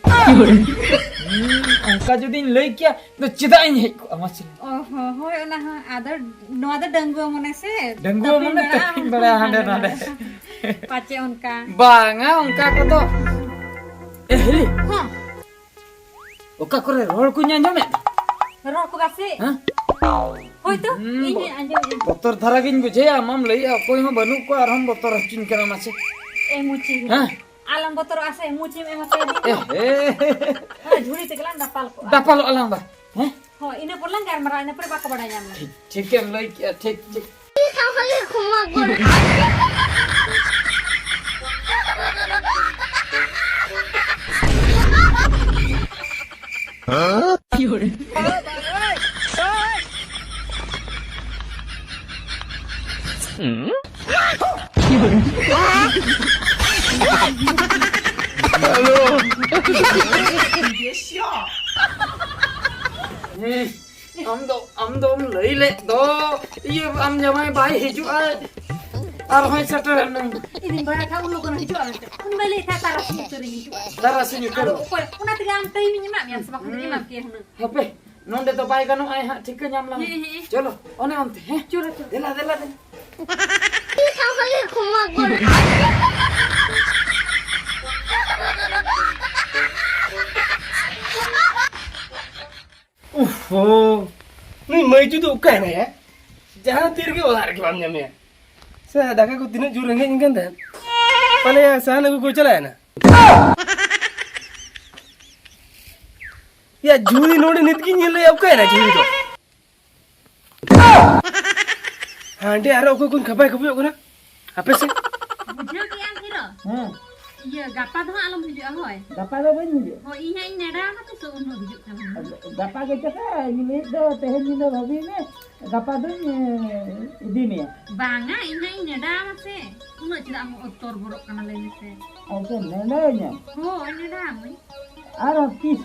ᱦᱩᱸ, ᱚᱱᱠᱟ ᱡᱩᱫᱤᱧ ᱞᱟᱹᱭ ᱠᱮᱭᱟ, ᱫᱚ ᱪᱮᱫᱟᱜ ᱤᱧ ᱦᱮᱡ ᱠᱚᱜᱼᱟ, ᱢᱟᱥᱮ? ᱚ ᱦᱚᱸ, ᱦᱳᱭ, ᱚᱱᱟ ᱦᱚᱸ᱾ ᱟᱫᱚ ᱱᱚᱣᱟ ᱫᱚ ᱰᱟᱺᱜᱩᱣᱟᱹ ᱢᱚᱱᱮ ᱥᱮ, ᱰᱟᱺᱜᱩᱣᱟᱹ ᱛᱟᱹᱯᱤᱧ ᱢᱚᱱᱮ ᱵᱟᱲᱟᱜᱼᱟ, ᱛᱟᱹᱯᱤᱧ ᱵᱟᱲᱟᱭᱟ ᱦᱟᱸᱰᱮ ᱦᱟᱸᱰᱮ ᱱᱟᱰᱮ᱾ ᱱᱟᱰᱮ᱾ ᱯᱟᱪᱮ ᱚᱱᱠᱟ᱾ ᱵᱟᱝᱟ, ᱚᱱᱠᱟ ᱠᱚᱫᱚ᱾ ᱮ, ᱦᱤᱞᱤ᱾ ᱦᱚᱸ᱾ ᱚᱠᱟ ᱠᱚᱨᱮ ᱨᱚᱲ ᱠᱚᱧ ᱟᱸᱡᱚᱢᱮᱫ? ᱨᱚᱲ ᱠᱚ ᱯᱟᱥᱮ? ᱦᱮᱸ? ᱦᱳᱭ ᱛᱚ, ᱦᱩᱸ, ᱤᱧ ᱦᱚᱸᱧ ᱟᱸᱡᱚᱢᱮᱫᱼᱟ᱾ ᱵᱚᱛᱚᱨ ᱫᱷᱟᱨᱟ ᱜᱤᱧ ᱵᱩᱡᱷᱟᱹᱣᱟ, ᱟᱢᱮᱢ ᱞᱟᱹᱭᱮᱜᱼᱟ, ᱚᱠᱚᱭ ᱦᱚᱸ ᱵᱟᱹᱱᱩᱜ ᱠᱚᱣᱟ, ᱟᱨᱦᱚᱸᱢ ᱵᱚᱛᱚᱨ ᱦᱚᱪᱚᱧ ᱠᱟᱱᱟ ᱢᱟᱥᱮ᱾ ᱮ ᱢᱩᱪᱤ᱾ ᱦᱮᱸ? ᱟᱞᱚᱢ ᱵᱚᱛᱚᱨᱚᱜᱼᱟ ᱥᱮ, ᱢᱩᱪᱤᱢ ᱮᱢᱟ ᱥᱮ, ᱤᱫᱤ ᱮ ᱠᱚ᱾ ᱦᱮ᱾ ᱚᱱᱟ ᱡᱷᱩᱲᱤ ᱛᱮᱜᱮ ᱞᱟᱝ ᱫᱟᱯᱟᱞ ᱠᱚᱜᱼᱟ᱾ ᱫᱟᱯᱟᱞᱚᱜᱼᱟ ᱞᱟᱝ ᱵᱟ, ᱦᱮᱸ? ᱦᱳᱭ, ᱤᱱᱟᱹ ᱯᱚᱨ ᱞᱟᱝ ᱜᱟᱞᱢᱟᱨᱟᱣᱟ, ᱤᱱᱟᱹ ᱯᱚᱨᱮ ᱵᱟᱠᱚ ᱵᱟᱲᱟᱭ ᱧᱟᱢᱟ᱾ ᱴᱷᱤᱠ, ᱴᱷᱤᱠᱮᱢ ᱞᱟᱹᱭ ᱠᱮᱜᱼᱟ, ᱴᱷᱤᱠ, ᱴᱷᱤᱠ᱾ ᱟᱢ ᱫᱚ, ᱟᱢ ᱫᱚᱢ ᱞᱟᱹᱭ ᱞᱮᱫ ᱫᱚ, ᱤᱭᱟᱹ, ᱟᱢ ᱡᱟᱶᱟᱭ ᱵᱟᱭ ᱦᱤᱡᱩᱜᱼᱟ, ᱟᱨᱦᱚᱸᱭ ᱥᱮᱴᱮᱨ ᱮᱱᱟ᱾ ᱤᱧᱤᱧ ᱵᱟᱲᱟᱭ ᱠᱷᱟᱱ ᱩᱱ ᱞᱚᱜᱚᱱ ᱦᱤᱡᱩᱜᱼᱟ ᱢᱮᱱᱛᱮ᱾ ᱩᱱᱤ ᱢᱟᱭ ᱞᱟᱹᱭᱮᱫ ᱛᱟᱦᱮᱸᱫ ᱛᱟᱨᱟᱥᱤᱧ ᱩᱛᱟᱹᱨᱤᱧ ᱦᱤᱡᱩᱜᱼᱟ᱾ ᱛᱟᱨᱟᱥᱤᱧ ᱩᱛᱟᱹᱨ? ᱟᱫᱚ ᱚᱠᱚᱭ, ᱚᱱᱟ ᱛᱮᱜᱮ ᱟᱢ ᱴᱟᱭᱤᱢᱤᱧ ᱮᱢᱟᱫ ᱢᱮᱭᱟ ᱥᱮ ᱵᱟᱝ? ᱦᱩᱸ᱾ ᱮᱢᱟᱢ ᱠᱮᱭᱟ ᱦᱩᱱᱟᱹᱝ᱾ ᱦᱟᱯᱮ, ᱱᱚᱸᱰᱮ ᱫᱚ ᱵᱟᱭ ᱜᱟᱱᱚᱜᱼᱟ, ᱦᱟᱸᱜ ᱴᱷᱤᱠᱟᱹ ᱧᱟᱢ ᱞᱟᱝ᱾ ᱦᱮᱸ, ᱦᱮᱸ᱾ ᱪᱚᱞᱚ, ᱚᱱᱮ ᱚᱱᱛᱮ, ᱦᱮᱸ? ᱪᱚᱞᱚ, ᱪᱚᱞᱚ᱾ ᱫᱮᱞᱟ, ᱫᱮᱞᱟ, ᱫᱮᱞᱟ᱾ ᱩᱯᱷᱳ, ᱱᱩᱭ ᱢᱟᱹᱭᱡᱩ ᱫᱚ ᱚᱠᱟᱭᱮᱱᱟᱭᱟ? ᱡᱟᱦᱟᱸ ᱛᱤ ᱨᱮᱜᱮ ᱚᱲᱟᱜ ᱨᱮᱜᱮ ᱵᱟᱢ ᱧᱟᱢᱮᱭᱟ᱾ ᱥᱮ ᱫᱟᱠᱟ ᱠᱚ ᱛᱤᱱᱟᱹᱜ ᱡᱳᱨ ᱨᱮᱸᱜᱮᱡ ᱤᱧ ᱠᱟᱱ ᱛᱟᱦᱮᱸᱫ, ᱯᱟᱞᱮ ᱥᱟᱦᱟᱱ ᱟᱹᱜᱩ ᱠᱚ ᱪᱟᱞᱟᱣᱮᱱᱟ᱾ ᱭᱟ, ᱡᱷᱩᱨᱤ ᱱᱚᱰᱮ ᱱᱤᱛ ᱜᱤᱧ ᱧᱮᱞ ᱞᱮᱭᱟ, ᱚᱠᱟᱭᱮᱱᱟ ᱡᱷᱩᱨᱤ ᱫᱚ? ᱦᱟᱸᱰᱮ ᱟᱨᱚ ᱚᱠᱚᱭ ᱠᱚᱧ ᱠᱷᱟᱯᱟᱭ ᱠᱷᱟᱯᱟᱭᱚᱜ ᱠᱟᱱᱟ ᱦᱟᱯᱮ ᱥᱮ᱾ ᱵᱩᱡᱷᱟᱹᱣ ᱠᱮᱜᱼᱟᱢ ᱦᱤᱨᱳ? ᱦᱮᱸ᱾ ᱤᱭᱟᱹ, ᱜᱟᱯᱟ ᱫᱚ ᱦᱟᱸᱜ ᱟᱞᱚᱢ ᱦᱤᱡᱩᱜᱼᱟ, ᱦᱳᱭ? ᱜᱟᱯᱟ ᱫᱚ ᱵᱟᱹᱧ ᱦᱤᱡᱩᱜᱼᱟ᱾ ᱦᱳᱭ, ᱤᱧ ᱦᱟᱸᱜ ᱤᱧ ᱱᱮᱰᱟ ᱟᱢᱟ ᱛᱚ, ᱩᱱ ᱦᱤᱞᱳᱜ ᱦᱤᱡᱩᱜ ᱠᱟᱱᱟ ᱦᱟᱸᱜ᱾ ᱜᱟᱯᱟ ᱜᱮ ᱪᱮᱫ ᱤᱧ ᱞᱟᱹᱭᱮᱫ ᱫᱚ, ᱛᱮᱦᱮᱧ ᱧᱤᱫᱟᱹ ᱵᱷᱟᱹᱵᱤ ᱢᱮ, ᱜᱟᱯᱟ ᱫᱚᱧ, ᱮ, ᱤᱫᱤ ᱢᱮᱭᱟ᱾ ᱵᱟᱝᱟ, ᱤᱧ ᱦᱟᱸᱜ ᱤᱧ ᱱᱮᱰᱟ ᱟᱢᱟ ᱥᱮ᱾ ᱩᱱᱟᱹᱜ ᱪᱮᱫᱟᱜ ᱮᱢ ᱚᱛᱚᱨ ᱵᱚᱨᱚᱜ ᱠᱟᱱᱟ, ᱞᱟᱹᱭ ᱢᱮᱥᱮ? ᱟᱪᱪᱷᱟ, ᱱᱮᱰᱟᱭᱤᱧᱟᱢ? ᱦᱳᱭ, ᱱᱮᱰᱟ ᱟᱢᱟᱹᱧ᱾ ᱟᱨ ᱛᱤᱥ?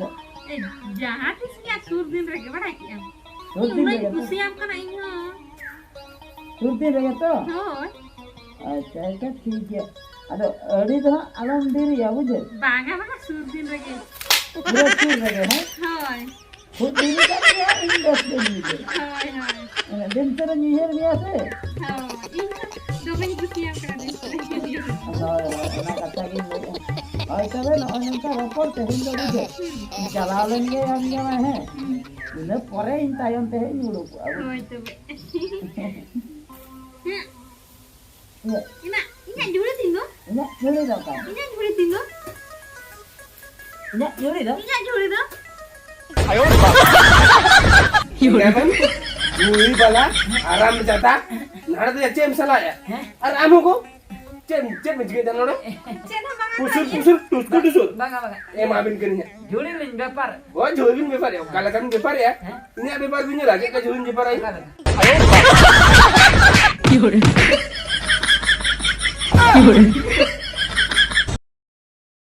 ᱮ, ᱡᱟᱦᱟᱸ ᱛᱤᱥ ᱜᱮ, ᱥᱩᱨ ᱫᱤᱱ ᱨᱮᱜᱮ, ᱵᱟᱲᱟᱭ ᱠᱮᱜᱼᱟᱢ? ᱥᱩᱨ ᱫᱤᱱ ᱩᱱᱟᱹᱜ ᱨᱮᱜᱮ ᱛᱚ? ᱠᱩᱥᱤᱭᱟᱢ ᱠᱟᱱᱟ ᱤᱧ ᱦᱚᱸ᱾ ᱥᱩᱨ ᱫᱤᱱ ᱨᱮᱜᱮ ᱛᱚ? ᱦᱳᱭ᱾ ᱟᱪᱪᱷᱟ, ᱟᱪᱪᱷᱟ, ᱴᱷᱤᱠ ᱜᱮᱭᱟ᱾ ᱟᱫᱚ ᱟᱹᱰᱤ ᱫᱚ ᱦᱟᱸᱜ ᱟᱞᱚᱢ ᱫᱮᱨᱤᱭᱟ, ᱵᱩᱡᱷᱟᱹᱣ? ᱵᱟᱝᱟ, ᱵᱟᱝᱟ, ᱥᱩᱨ ᱫᱤᱱ ᱨᱮᱜᱮ᱾ ᱯᱩᱨᱟᱹ ᱥᱩᱨ ᱨᱮᱜᱮ, ᱦᱮᱸ? ᱦᱳᱭ᱾ ᱠᱷᱩᱵ ᱫᱮᱨᱤ ᱠᱟᱜ ᱜᱮᱭᱟ, ᱤᱧ ᱵᱮᱥ ᱜᱮᱧ ᱵᱩᱡᱷᱟᱹᱣᱟ᱾ ᱦᱳᱭ, ᱦᱳᱭ᱾ ᱢᱟᱱᱮ ᱫᱤᱱ ᱥᱟᱨᱟᱧ ᱩᱭᱦᱟᱹᱨ ᱢᱮᱭᱟ ᱥᱮ? ᱦᱳᱭ, ᱤᱧ ᱦᱚᱸ ᱫᱚᱢᱮᱧ ᱠᱩᱥᱤᱭᱟᱢ ᱠᱟᱱᱟ ᱫᱤᱱ ᱥᱟᱨᱟ᱾ ᱦᱳᱭ, ᱦᱳᱭ, ᱚᱱᱟ ᱠᱟᱛᱷᱟ ᱜᱤᱧ ᱞᱟᱹᱭᱮᱫᱼᱟ᱾ ᱦᱳᱭ, ᱛᱚᱵᱮ ᱱᱚᱜᱼᱚᱭ ᱱᱚᱝᱠᱟ ᱨᱚᱯᱚᱲ ᱛᱮᱦᱮᱧ ᱫᱚ ᱵᱩᱡᱷᱟᱹᱣ᱾ ᱦᱩᱸ᱾ ᱪᱟᱞᱟᱣ ᱞᱮᱱ ᱜᱮ ᱟᱢ ᱡᱟᱶᱟᱭ, ᱦᱮᱸ? ᱦᱩᱸ᱾ ᱤᱱᱟᱹ ᱯᱚᱨᱮ ᱤᱧ ᱛᱟᱭᱚᱢ ᱛᱮ ᱦᱮᱡ ᱤᱧ ᱩᱰᱩᱠᱚᱜᱼᱟ, ᱵᱩᱡᱷᱟᱹᱣ᱾ ᱦᱳᱭ, ᱛᱚᱵᱮ᱾ ᱦᱩᱸ᱾ ᱤᱧᱟᱹᱜ, ᱤᱧᱟᱹᱜ ᱡᱷᱩᱲᱤ ᱛᱤᱧ ᱫᱚ? ᱤᱧᱟᱹᱜ ᱡᱷᱩᱲᱤ ᱫᱚ ᱚᱠᱟ? ᱤᱧᱟᱹᱜ ᱡᱷᱩᱲᱤ ᱛᱤᱧ ᱫᱚ? ᱤᱧᱟᱹᱜ ᱡᱷᱩᱲᱤ ᱫᱚ? ᱤᱧᱟᱹᱜ ᱡᱷᱩᱲᱤ ᱫᱚ? ᱡᱷᱩᱲᱤ ᱵᱟᱞᱟ, ᱟᱨᱟᱢ ᱡᱟᱫᱟ, ᱱᱟᱲᱟ ᱫᱚ ᱪᱮᱫ ᱮᱢ ᱥᱟᱞᱟᱭᱟ? ᱦᱮᱸ? ᱟᱨ ᱟᱢ ᱦᱚᱸ ᱜᱚ? ᱪᱮᱫ, ᱪᱮᱫ ᱮᱢ ᱪᱤᱠᱟᱹᱭᱮᱫᱟ ᱱᱚᱰᱮ? ᱪᱮᱫ ᱦᱚᱸ ᱵᱟᱝᱟ, ᱯᱩᱥᱩᱨ, ᱤᱭᱟᱹ᱾ ᱯᱩᱥᱩᱨ, ᱴᱩᱥᱠᱩ, ᱴᱩᱥᱩᱨ᱾ ᱵᱟᱝᱟ, ᱵᱟᱝᱟ᱾ ᱮᱢᱟᱵᱤᱱ ᱠᱟᱹᱱᱟᱹᱧ ᱦᱟᱸᱜ᱾ ᱡᱷᱩᱲᱤ ᱞᱤᱧ ᱵᱮᱯᱟᱨ᱾ ᱦᱳᱭ, ᱡᱷᱩᱲᱤ ᱵᱤᱱ ᱵᱮᱯᱟᱨᱮᱜᱼᱟ᱾ ᱚᱠᱟ ᱞᱮᱠᱟᱱ ᱵᱮᱯᱟᱨᱮᱜᱼᱟ? ᱦᱮᱸ? ᱤᱧᱟᱹᱜ ᱵᱮᱯᱟᱨ ᱵᱤᱱ ᱧᱮᱞᱟ, ᱪᱮᱫ ᱞᱮᱠᱟ ᱡᱷᱩᱲᱤᱧ ᱵᱮᱯᱟᱨᱟ? ᱚᱠᱟ ᱞᱮᱠᱟ?